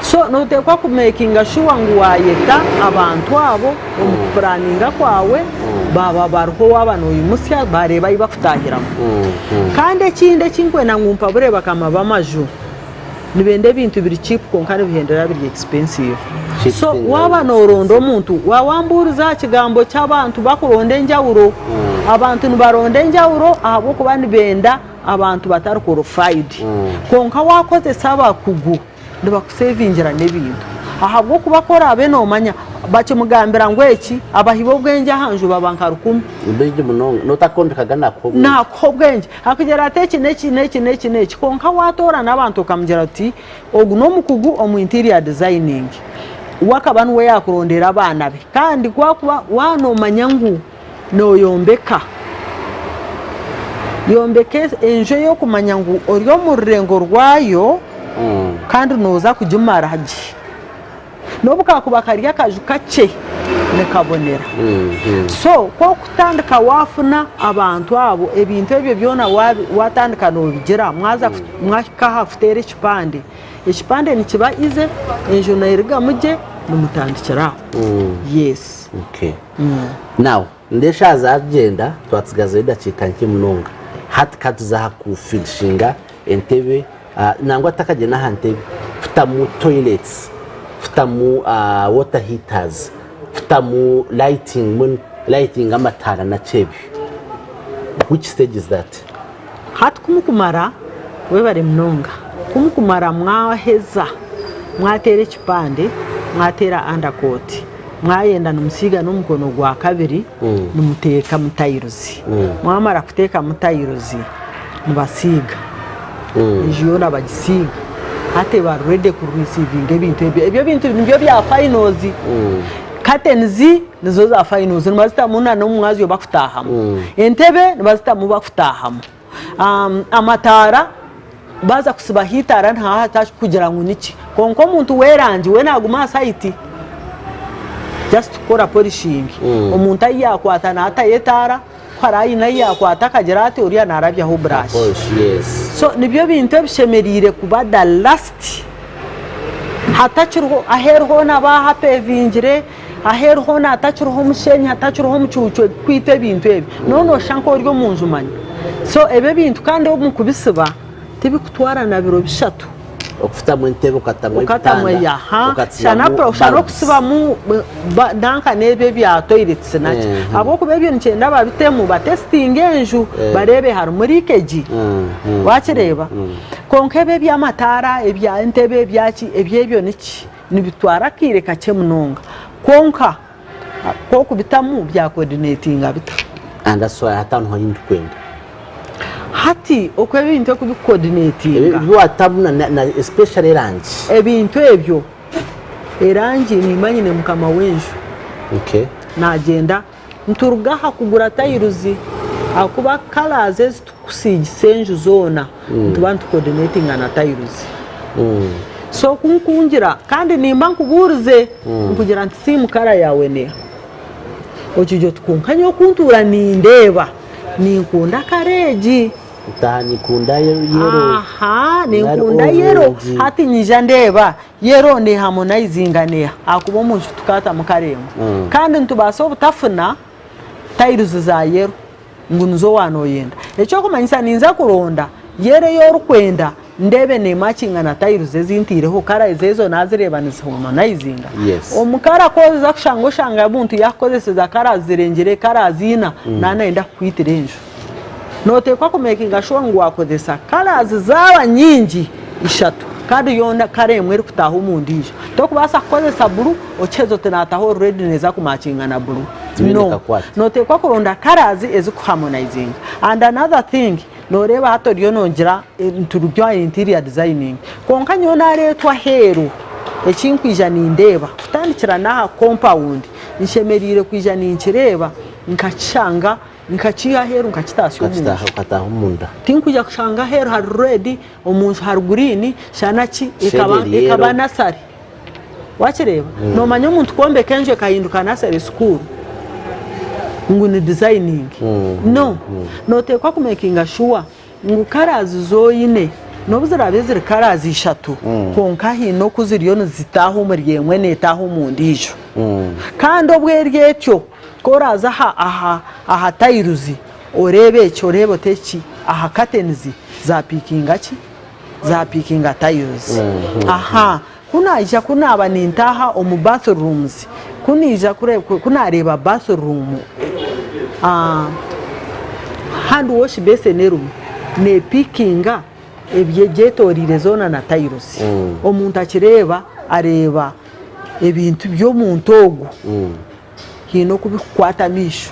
So noteekwa ku makinga sure ngu wayeta abantu abo omu ku puraninga kwawe, baaba bariho waaba noyimutsya bareeba ahu bakutahiramu. Kandi ekindi eki nkwenda ngu mpabure bakama b'amaju, Nibenda ebintu biri cheap kwonka nibihendera biri expensive. So waaba noronda omuntu, waambuuriza aha kigambo ky'abantu bakuronda enjawuro, abantu nibaronda enjawuro ahabw'okuba nibenda abantu batari qualified. Kwonka waakozesa abakugu nibakusevingira n'ebintu ahabw'okuba ku oraabe noomanya bakimugambira ngu eki, abahi b'obwengye aha nju baba nka rukumi. Ni baingi munonga, n'otakombekaga naakuha obwengye. Naakuha obwengye. Akugira ati eki n'eki n'eki n'eki n'eki kwonka waatoorana abantu okamugira oti ogu n'omukugu omu interior designing we akaba niwe yaakurondera abaana be kandi ku akuba waaba noomanya ngu nooyombeka, yombeka enju ey'okumanya ngu ori omu rurengo rwayo kandi nooza kugimara gye. N'obu kaakuba kari akaju kakye, nikabonera. So ku orikutandika waafuna abantu abo, ebintu ebyo byona waatandika noobigira, mwaza mwahika aha kuteera ekipande, ekipande nikiba easy, enju neerugamu gye, nimutandikira aho. Yes. Okay. Now, Nindeeba eshaaha zagyenda twatsigazayo edakiika nkye munonga. Hati ka tuze aha kufinishinga entebe nangwa tutakagyenda aha ntebe, kutamu toilets, kutamu water heaters, kutamu lighting mbwenu lighting amataara naki ebyo. Which stage is that? Hati ku mukumara, webare munonga, ku mukumara mwaheza mwateera ekipande, mwateera undercoat, mwayenda nimusiiga n'omukono gwa kabiri nimuteekamu tayiruzi, mwamara kuteekamu tayiruzi nibasiiga, enju yoona bagisiiga, hati eba ready kurisiivinga ebintu ebyo, ebyo ebintu nibyo bya fayinozi. Curtains nizo za finals nibazitamu na n'omumwazyo bakutaahamu. Entebe nibazitamu bakutaahamu. Amataara baaza kutsibaho eitaara nihaba kugira ngu niki. Kwonka omuntu w'erangi we naaguma aha sayiti just kukora polishing. Omuntu ahi yaakwata naatayo etaara, ku araabe aine ahi yaakwata akagira ati oriya naarabyaho burashi. So nibyo bintu ebishemereire kuba the last. Hatakiriho aheeru hoona baahapevingire, aheeru hoona hatakiriho omusheenyi, hatakiriho omucuucu kwita ebintu ebi. Nooba nooshusha nk'ori omu nju manya. So ebi ebintu kandi omu kubisiba tibikutwara na biro bishatu. Okutamu entebe okatamu Okatamu ebitanda aha, okatsibamu shana shana bulbs. okusibamu ba- nanka n'ebyo ebya toilets naki. Ahabw'okuba ebyo nikyenda babitemu batesitinge enju bareebe harimu leakage. Wakireeba? Kwonka ebi eby'amataara, ebya entebe, ebyaki, ebyo ebyo niki? Nibitwara akaire kakye munonga. Kwonka ku orikubitamu byakoodineetinga bita? And that's why hati aho niho ndikwenda. Hati oku ebintu oku bikukoodineetinga. Ebi waatamu na na especially erangi. Ebintu ebyo, erangi nimba nyine mukama w'enju. Okay. Naagyenda Nituruga aha kugura tayiruzi ahakuba colours ezi turikusiigisa enju zoona nituba nitu coordinatinga na tayiruzi. So ku nkungira kandi nimba nkubuurize nkugira nti theme colour yaawe neeha? Okigira oti kwonka nyowe ku ntuura nindeeba ninkunda colour egi. Ntaaha ninkunda yellow. Aha Nari ninkunda yellow orange. hati nyija ndeeba yellow neehamonayizinga neeha ahakuba omunju tukaatamu colour emwe. Kandi nitubaasa obutafuna tiles za yellow. ngu nizo waanoyenda. Eky'okumanyisa ninza kuronda yellow ei orikwenda ndeebe neemakinga na tiles ezi ntaireho, colours ezo naazireeba niziharmonizinga. Yes. Omu colour ku orikuza kushanga oshanga omuntu yaakukozeseza colours zirengire colours ina, naaba nayenda kukwitira enju. Nooteekwa kumekinga sure ngu waakozesa colours zaaba nyingi ishatu kandi yoona colour emwe erikutaaha omu ndiijo. Torikubaasa kukozesa blue okiheza oti naataho red neeza kumakinga na blue. Tibiine No. kakwate. Noteekwa kuronda colours ezikuharmonizinga. And another thing, noreeba hati oriyo nogira nituri aha interior designing, kwonka nyowe nareetwa aheeru, ekinkwija nindeeba, kutandikira n'aha compound, nshemereire kwija ninkireeba, nkakishanga, nkakiiha aheeru nkakitaasya omunju. Okakitaaha okataaha omunda. Tinkwija kushanga aheeru hari red, omunju hari green, shana ki, Shade eri yellow. ekaba nursery. Wakireeba? Noomanya omuntu kwombeka enju ekahinduka nursery school ngu ni designing? No. Nooteekwa kumekinga sure ngu colours ezi oine n'obu ziraabe ziri colours ishatu kwonka haine oku ziriyo nizitaaha omuri emwe neetaaha omu ndiijo. Kandi obu eri etyo, ku oraaze aha aha tiles oreebe eki oreebe oti eki aha curtains zaapiikinga ki? Zaapiikinga tiles. Aha. Ku naija ku naaba nintaaha omu bathrooms, ku naija ku naareeba bathroom, hand wash basin erimu neepiikinga ebyetoreire zoona na tiles. Omuntu akireeba areeba ebintu by'omuntu ogwo haine oku birikukwata amaisho,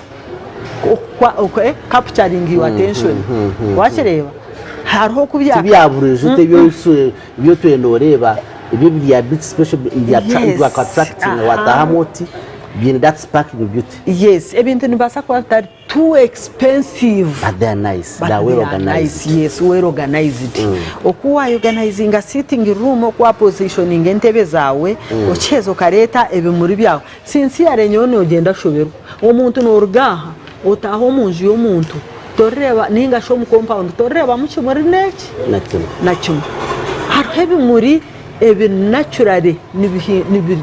capturing your attention wakireeba hariho oku bya. Ti bya buriijo ti ebi otwire nooreeba ebyo biri a bit special nibiku attractinga waataahamu oti biine that sparking beauty. Yes ebintu nibibaasa kuba bitari too expensive. But they are nice, But they are well they are organized. nice, yes, well organized. Oku wayorganizinga sitting room, oku wapositioninga entebe zaawe, okiheza okareeta ebimuri byawe. Sincerely nyowe nogyenda kushoberwa. Omuntu noruga aha otaaha omu nju y'omuntu torireeba ninga shi omu compound torireebamu kimuri n'eki? Na kimwe. Na kimwe. Hariho ebimuri ebi naturally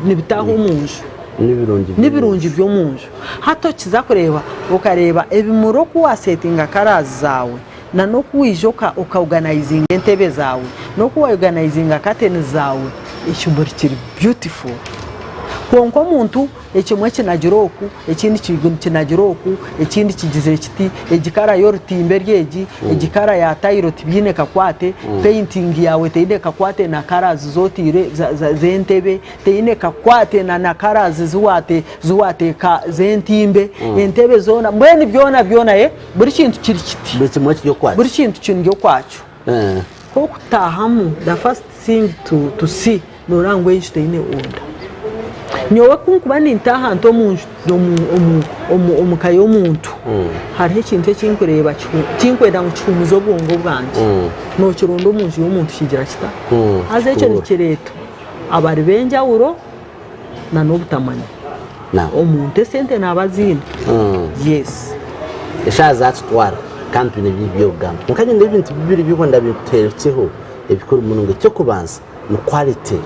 nibitaaha omu nju. N'ebirungi N'ebirungi by'omu nju. Hati okiza kureeba okareeba ebimuri oku wasetinga colours zaawe na n'oku waija oka organizinga entebe zaawe n'oku wa organizinga curtains zaawe ekimuri kiri beautiful. Kwonka omuntu ekimwe kinagire oku, ekindi kinagire oku, ekindi kigizire kiti, egi colour y'orutimba eri egi, egi colour ya tayiro tibiine kakwate, painting yaawe teine kakwate na colours ezi otaire z'entebe, Teine kakwate na na colours zi wateeka z'entimbe, entebe zoona mbwenu byona byona eh, buri kintu kiri kiti. Buri kimwe kiri okwakyo. Buri kintu kiri okwakyo. Ku okutaahamu the first thing to to see noreeba ngu enju teine order. Nyowe ku nkuba nintaaha nti omu nju omu omu omu omu ka y'omuntu, hariho ekintu eki nkureeba kinkwenda ngu kihuumuze obwongo bwangye. Nokironda omu nju y'omuntu kigira kita? Haza ekyo nikireetwa. Abari b'enjawulo na n'obutamanya. Omuntu esente naaba aziine. Yes. Eshaaha zatutwara kandi twine bingi by'okugamba. Kwonka nyine ebintu bibiri ebi ndabikuteerekyeho ebikuru munonga. Eky'okubanza ni quality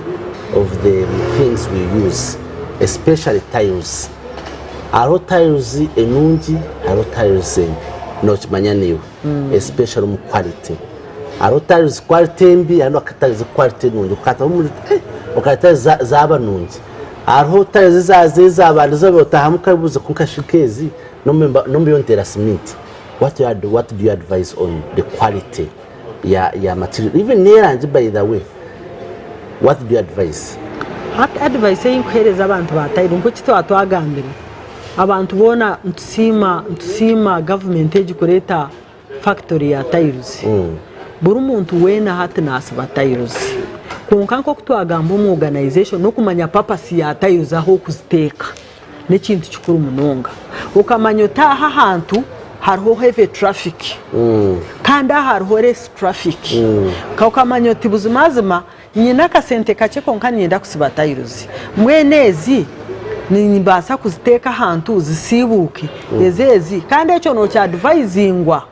of the things we use especially tiles. Hariho tiles enungi hariho tiles embi nokimanya naiwe especially omu quality. Hariho tiles quality embi hariho na tiles quality nungi okataho omuri eh okata tiles zaaba nungi. Hariho tiles eza ezabandize otahamu okabuuza kwonka shi nk'ezi n'omu nteera siminti. What what do you advise on the quality ya ya material even n'erangi by the way what do you advise? Hati advice ei nkuheereza abantu ba tayiro nk'oku twaba twagambire, abantu boona nitusiima nitusiima gavumenti egi kureeta factory ya tiles. Buri muntu weena hati nasiba tiles. Kwonka nk'oku twagamba omu organization n'okumanya purpose ya tiles ahu okuziteeka n'ekintu kikuru munonga. Okamanya oti aha ahantu hariho heavy traffic kandi aha hariho less traffic. Okamanya oti buzimazima. Nyine akasente kakye kwonka niinyenda kusiba tayiruzi. Mbwenu ezi nimbaasa kuziteeka ahantu zisiibuuke? Ezi ezi? Kandi ekyo nookyadivayizingwa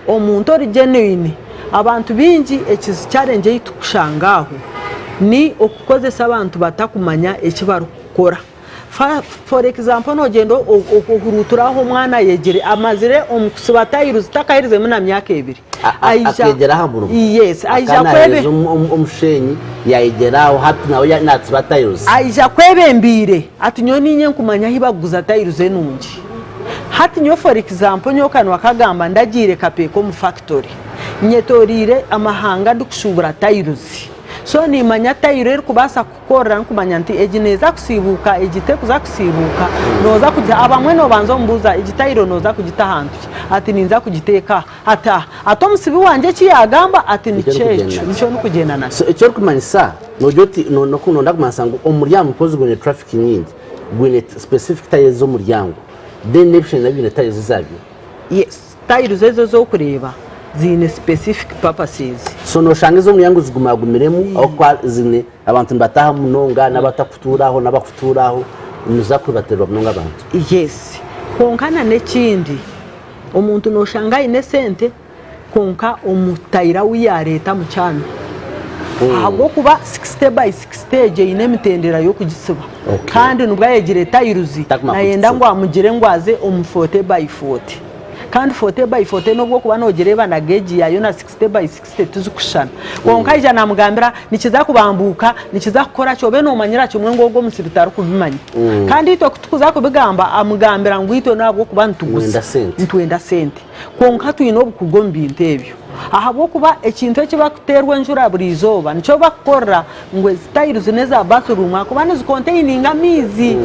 omuntu ori genuine. Abantu baingi eki challenge ei turikushanga aho ni okukozesa abantu batakumanya eki barikukora. For example nogyenda ohuruutura ahu omwana ayegire amazire omu kusiba tayiruzi takaherizemu na myaka ebiri. Akeegyera aha murimo. Yes, aija Akaba naaheereza omushenyi yaayegyera aho hati nawe naatsiba tayiruzi. Aija akwebembeire ati nyowe niinye nkumanya ahu bakuguza tayiruzi enungi. Hati nyowe for example nyowe kanwa kagamba ndagiire Kapeeka omu factory nyetoreire amahanga ndikushuubura tayiruzi so nimanya tayiro erikubaasa Ku ndikumanya nti egi neeza kusiibuuka, egi terikuza kusiibuuka, nooza kugiha, abamwe noobanza omubuuza egi tayiro nooza kugita ahantu ki? Ati ninza kugiteeka aha, ati aha, ati omusibi wangye eki yaagamba ati Nikyo nikyo ndikugyenda ekyo, nakyo. nikyo ndikugyenda nakyo. So eki orikumanyisa noogira oti noonda kumanyisa ngu omuryango because gwine traffic nyingi, gwine specific tiles z'omuryango then n'ebishengye nabyo biine tiles zaabyo? Yes. Tiles ezo ezokureeba ziine specific purposes. So noshanga ez'omuryango zigumagumiremu ahabw'okuba ziine abantu nibataahamu munonga n'abatakutuura aho n'abakutuura aho niziza kuribatirwa munonga abantu. Yes kwonka na n'ekindi omuntu noshanga aine esente kwonka omutayira ou yareeta amukyame ahabw'okuba 60 by 60 egyo eine emitendera y'okugisiba kandi nibwo ayegire tiles nayenda ngu amugire ngu aze omu 40 by 40. Kandi forte by forte n'obu okuba noogireeba na geegi yaayo na sixite by sixite tizikushushana. Kwonka aija naamugambira nikiza kubambuuka, nikiza kukora ki, obe noomanyira kimwe ngu ogwo omusiri tarikubimanya. Kandi itwe ku turikuza kubigamba amugambira ngu itwe n'ahabw'okuba nituguza, nitwenda sente. Kwonka twine obukugu omu bintu ebyo. Ahabw'okuba ekintu eki barikuteerwa enjura buri izooba nikyo bakukorera ngu ezi tiles n'eza bathroom ahakuba nizicontaininga amaizi.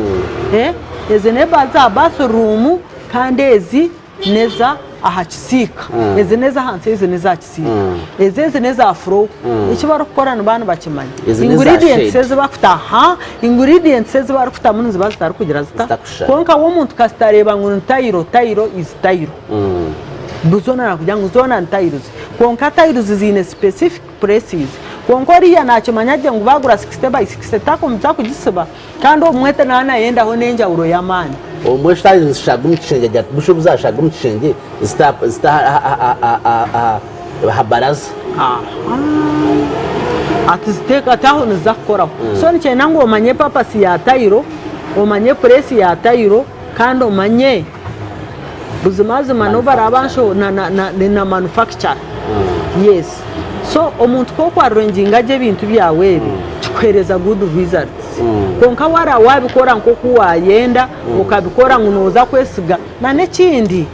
Ezi n'eza bathroom. Kandi ezi n'eza aha kisiika, ezi n'eza ahansi ezi n'eza aha kisiika, ezi ezi n'eza floor. Eki barikukora nibaba nibakimanya. Ezi n'eza Ingredients shade. ezi barikuta aha, ingredients ezi barikutamu niziba zitarikugira zita? Zitakushushana. Kwonka we omuntu kasita areeba ngu ni tayiro, tayiro is tayiro. Zoona nakugira ngu zoona ni tiles. Kwonka tiles ziine specific places. Kwonka oriya nakimanya gye ngu bagura 60 by 60 takugisiba. Kandi obumwe naaba naayendaho n'enjawulo y'amaani. Obumwe eshaaha nizishaaga omu kishengye agira ati, Busha obu zaashaaga omu kishengye zita zita aha aha baraza. Ati ziteeka ati aho niziza kukoraho. So nikyenda ngu omanye papasi ya tayiro, omanye pureesi ya tayiro kandi omanye buzimazima n'obu baraba na manufacturer. Yes. So omuntu ku okwarurenginga gye ebintu byawe ebi, kikuheereza good results. Kwonka waaba waabikora nk'oku waayenda, okabikora ngu nooza kwesiga. N'ekindi,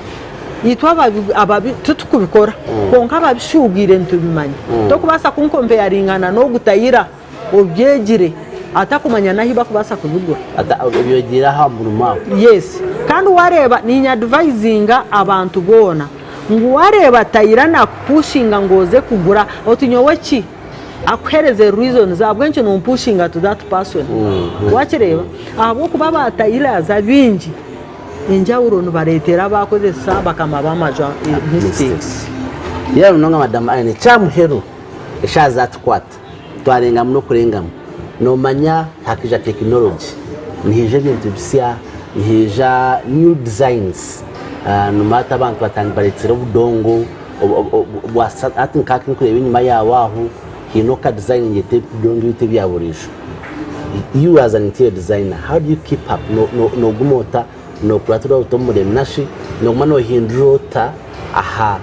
itwe ababi titukubikora kwonka ababishuubwire nitubimanya. Torikubaasa kunkompeyaringana n'ogu tayira obyegire atakumanya n'ahu barikubaasa kubigura. Obyegiire aha murimo aho. Yes. Kandi waareeba niinyadivayizinga abantu boona ngu waareeba tayira naakupushinga ngu oze kugura oti nyowe ki? Akuhereze reasons ahabw'enki nompushinga to that person. Wakireeba? Ahabw'okuba ba tailors abaingi enjawulo nibareetera abakozesa bakama b'amaju mistakes. Yebare munonga madam Irene. Ekyamuheru eshaaha zatukwata twarengamu n'okurengamu. Nomanya hakaija tekinology, nihaija ebintu bisya, nihaija new designs. Nomanya hati abantu baretsire obudongo. Hati nka nkureba enyima yaawe aho haine oka design ebidongo ebitu ebya buriijo. You as an interior designer how do you keep up? Noguma ota nokuratira ota omurembe nashi noguma nohindura ota aha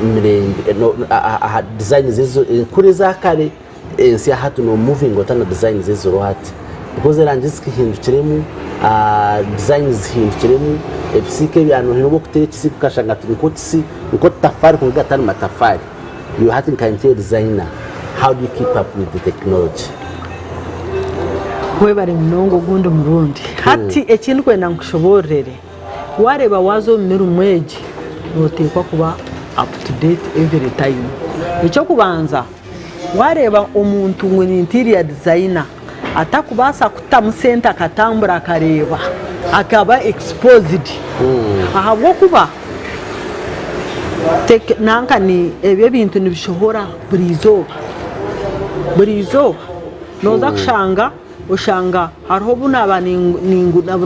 mirembe aha designs enkuru eza kare Ensi ya hati no movinga ota na designs eziriho hati because erangi zikihindukiremu, designs zihindukiremu, ebisiika ebya nohine obu okuteera ekisiika okashanga ati nikwo kisi nikwo tutafari kwonka gatari matafari. Iwe hati nka interior designer how do you keep up with the technology? Webare munonga ogundi murundi. Hati eki ndikwenda nkushoboororere, wareeba waaza omu mirimo egi noteekwa kuba up to date every time. Eky'okubanza. Wareeba omuntu ngu ni interior designer atakubaasa kutamu sente akatambura akareeba akaba exposed ahabw'okuba nanka ebyo ebintu nibishohora buri izooba. Buri izooba nooza kushanga oshanga hariho obu naaba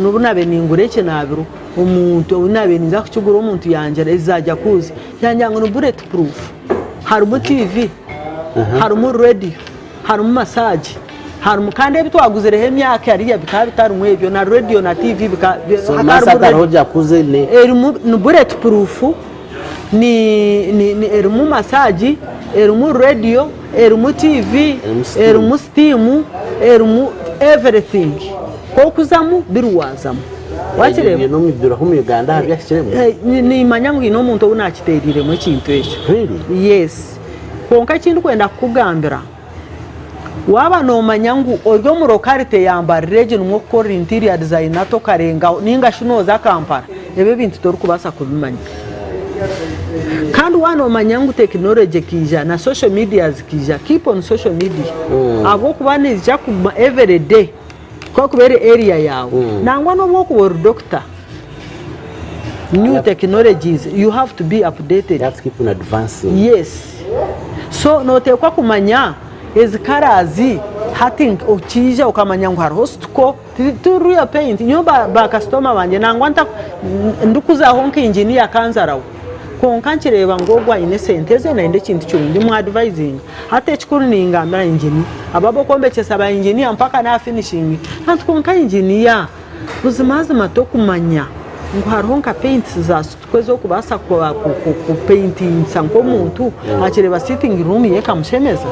obu naabaire ningura ekinaabiro omuntu obu naabaire ninza kukigura omuntu yangira ezi za jakuuzi yangira ngu ni bullet proof harimu tiivi, harimu rediyo, harimu masaagi harimu kandi ebi twaguzireho emyaka hariya bikaba bitarimu ebyo na rediyo na tiivi bikaba So hakaba masaagi harimu hariho rediyo. jakuuzi ne Erimu ni bullet proof. Ni erimu masaagi, erimu rediyo, erimu tiivi, erimu sitiimu, erimu everything. Ku orikuzamu biri waazamu. Wakireeba? Ebyo n'omu biriho omu Uganda aha byahikiremu? Niimanya ngu haine omuntu ou naakiteereiremu ekintu ekyo. Really? Yes. Kwonka eki ndikwenda kukugambira, waaba noomanya ngu ori omu locality ya Mbarara egi nimwo orikukorera interior designer tokarengaho nainga shi nooza Kampala, ebyo ebintu torikubaasa kubimanya. Kandi waaba noomanya ngu tekinology ekaija na social media zikaija, keep on social media ahabw'okuba niija kuguma every day ku erikuba eri area yaawe. Nangwa n'obu orikuba ori doctor, new technologies you have to be updated. You have to keep on advancing. Yes. So noteekwa kumanya ezi colours hati okiija okamanya ngu hariho stuko ti real paint. Nyowe ba kasitoma bangye nangwa ndikuzaho nka engineer akanzaraho kwonka nkireeba ngu ogu aine esente ze nayenda ekintu kirungi mu advisinga. Hati ekikuru ningambira engineer abo abokwombekyesa ba engineer mpaka naha finishinga nti kwonka engineer Buzimazima tokumanya ngu hariho nka paints za stuko ez'okubaasa kupaintingisa nk'omuntu akireeba sitting room ye ekamushemeza?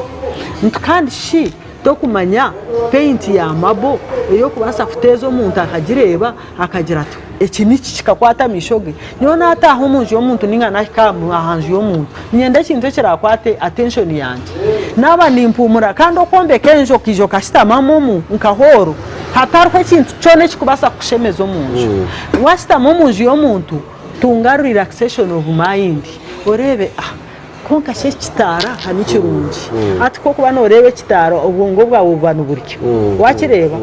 Nti kandi shi tokumanya paint ya marble ey'okubaasa kuteeza omuntu akagireeba akagira ati eki niki kikakwata amaisho ge? Nyowe naataaha omu nju y'omuntu nainga naahika aha nju y'omuntu niinyenda ekintu ekiraakwate attention yangye. Naaba nimpuumura kandi okwombeka enju okaija okashutamamu omu nka hooro hatariho ekintu kyona ekirikubaasa kukushemeza omu nju. Waashutama omu nju y'omuntu, tunga relaxation of mind oreebe ah kwonka shi eki kitaara ka ni kirungi. Hati ku orikuba nooreeba ekitaara obwongo bwawe buba niburya. Waakireeba?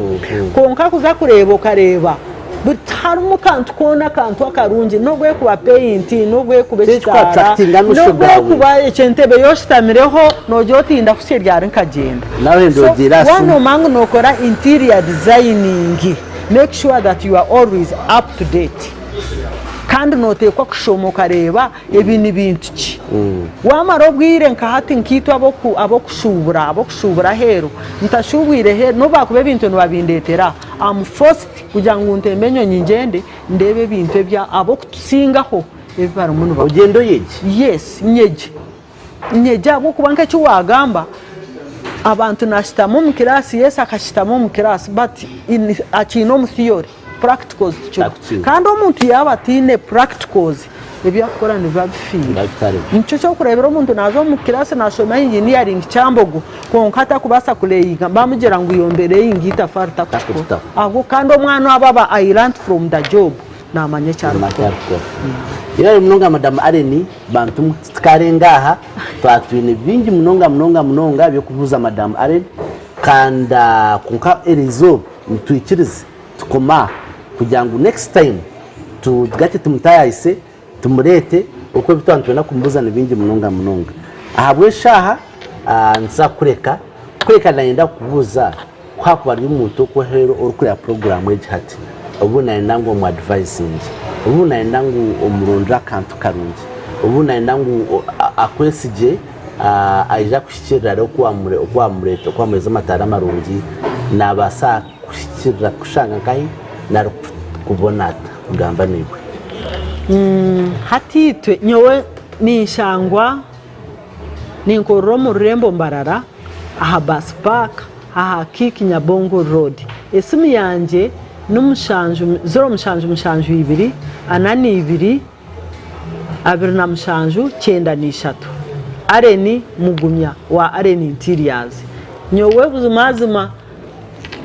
Kwonka kuza kureeba okareeba tiharimu kantu koona akantu akarungi n'obu erikuba paint, n'obu erikuba ekitaara, n'obu erikuba ekyo entebe ei oshutamireho noogira oti ndahutsya eryari nkagyenda. So waaba noomanya ngu nookora interior designing, make sure that you are always up to date kandi nooteekwa kushoma okareeba Ebi ni bintu ki? Waamara obwire nka hati nkaitwe ab'okushuubura, ab'okushuubura aheeru, ntashuubwire heeru, n'obu baakuba ebintu nibabindeetera, am forced kugira ngu ntembe enyonyi ngyende ndeebe ebintu ebi ab'okutusingaho ebi barimu nibakora. Ogyende oyegye? Yes, nyegye. Nyegye ahabw'okuba nk'eki waagamba, abantu naashutama omu kiraasi, yes akashutama omu kiraasi but akiine omu theory. Practicals tikiriho. Takukiriho. Kandi omuntu yaaba ataine practicals, ebi arikukora nibiba bifiire. Biba bitari byo. Nikyo ky'okureebera omuntu naaza omu kiraasi naashoma engineering Kyambogo kwonka atakubaasa kureyinga, bamugira ngu yombera eyinga eitafaari takukikora. Takukitaho. Ahabw'okuba kandi omwana aba aba I learnt from the job, naamanya eki Naamanya eki arikukora. arikukora. Yebare munonga Madam Allen, bantumwe titukarenga aha, twaba twine bingi munonga munonga munonga eby'okubuuza Madam Allen kandi kwonka eriizooba nitwikiriza Tukome aha kugira ngu next time tugate tumutayayise tumureete ahabw'okuba ebi twaba nitwenda kumubuuza ni bingi munonga munonga. Ahabw'eshaaha nituza kukureka, kureka nayenda kukubuuza ku hakuba hariyo omuntu okwo aheeru orikureeba puroguraamu egi hati, obu nayenda ngu omu adivayizinge, obu nayenda ngu omurondere akantu karungi, obu nayenda ngu akwesigye aije akuhikiirire areebe oku wamureetera amataara marungi, naabaasa Kuhikirira kukushanga nkahi nari kukubona ata kugamba naiwe? Hati itwe nyowe ninshangwa ninkorera omu rurembo Mbarara aha bus park aha Kiik Nyabongo road. Esimu yangye ni mushanju ziro mushanju mushanju ibiri ana n'ibiri 27 93 Allen Mugumya wa Allen Interiors. Nyowe buzimazima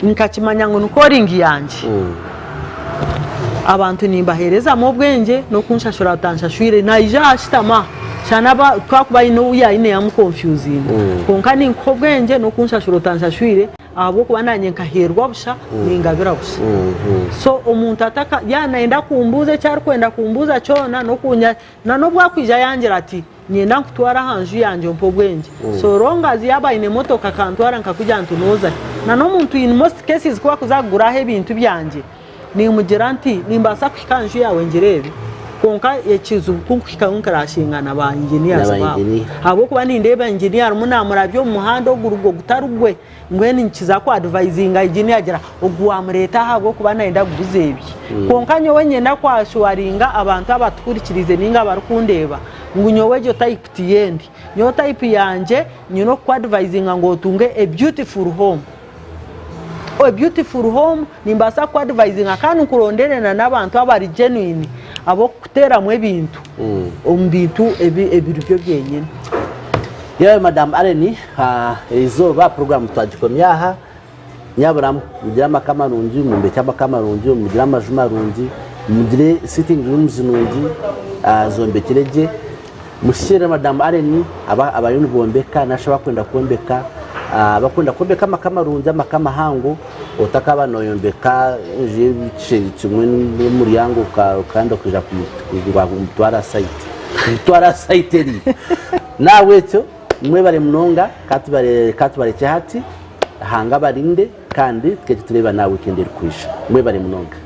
nkakimanya ngu ni calling yangye. Abantu nimbaheerezamu obwengye n'okunshashura batanshashwire naija ashutama shana twakuba haine ou yaine yamukonfyuzinga kwonka ninkuha obwengye n'okunshashura otanshashwire ahabw'okuba naanye nkaheerwa busha ningabira busha. So omuntu ataka yaaba nayenda kumbuuza eki arikwenda kumbuuza kyona n'okunya na n'obu akwija yangira ati. Niinyenda nkutware aha nju yangye ompe obwengye. So long as yaaba aine emotoka akantwara nkakugira nti nooza hi. Na n'omuntu in most cases ku akuza kugura aha ebintu byangye, nimugira nti nimbaasa kuhika aha nju yaawe ngireebe? Kwonka ekizibu ku nkuhikayo nkurashinga na ba engineers Na ba baabo. engineer. Ahabw'okuba nindeeba engineer arimu naamurabya omu muhanda oguri ogutari gwe. Mbwenu nikiza ku advisinga engineer agira ogu wamureeta aha ahabw'okuba nayenda kuguza ebi. Kwonka nyowe niinyenda ku assuringa abantu abatuhurikiriize ninga abarikundeeba ngu nyowe egyo type tiyo endi. Nyowe type yangye nyine okuku advisinga ngu otunge a beautiful home. A beautiful home nimbaasa kuku advisinga kandi nkurondere na n'abantu abari genuine ab'okukuteeramu ebintu omu bintu ebiri byo byenyine. Yewe Madam Allen, erizooba puroguramu twagikomya aha. Nyabura mugire amaka marungi, mwombekye amaka marungi, mugire amaju marungi, mugire sitting rooms nungi zombekire gye. Mushushere Madam Allen abariyo nibombeka nari abakwenda kwombeka, abakwenda kwombeka amaka marungi, amaka mahango, otakaba noyombeka enju y'ekishengye kimwe n'omuryango kandi okaija kumutwara aha sayiti, kumutwara aha sayiti eriya. N'ahabw'ekyo mwebare munonga ka tubarekye hati, Ruhanga abarinde kandi tukaija tureebane aha wiikendi erikwija. Mwebare munonga.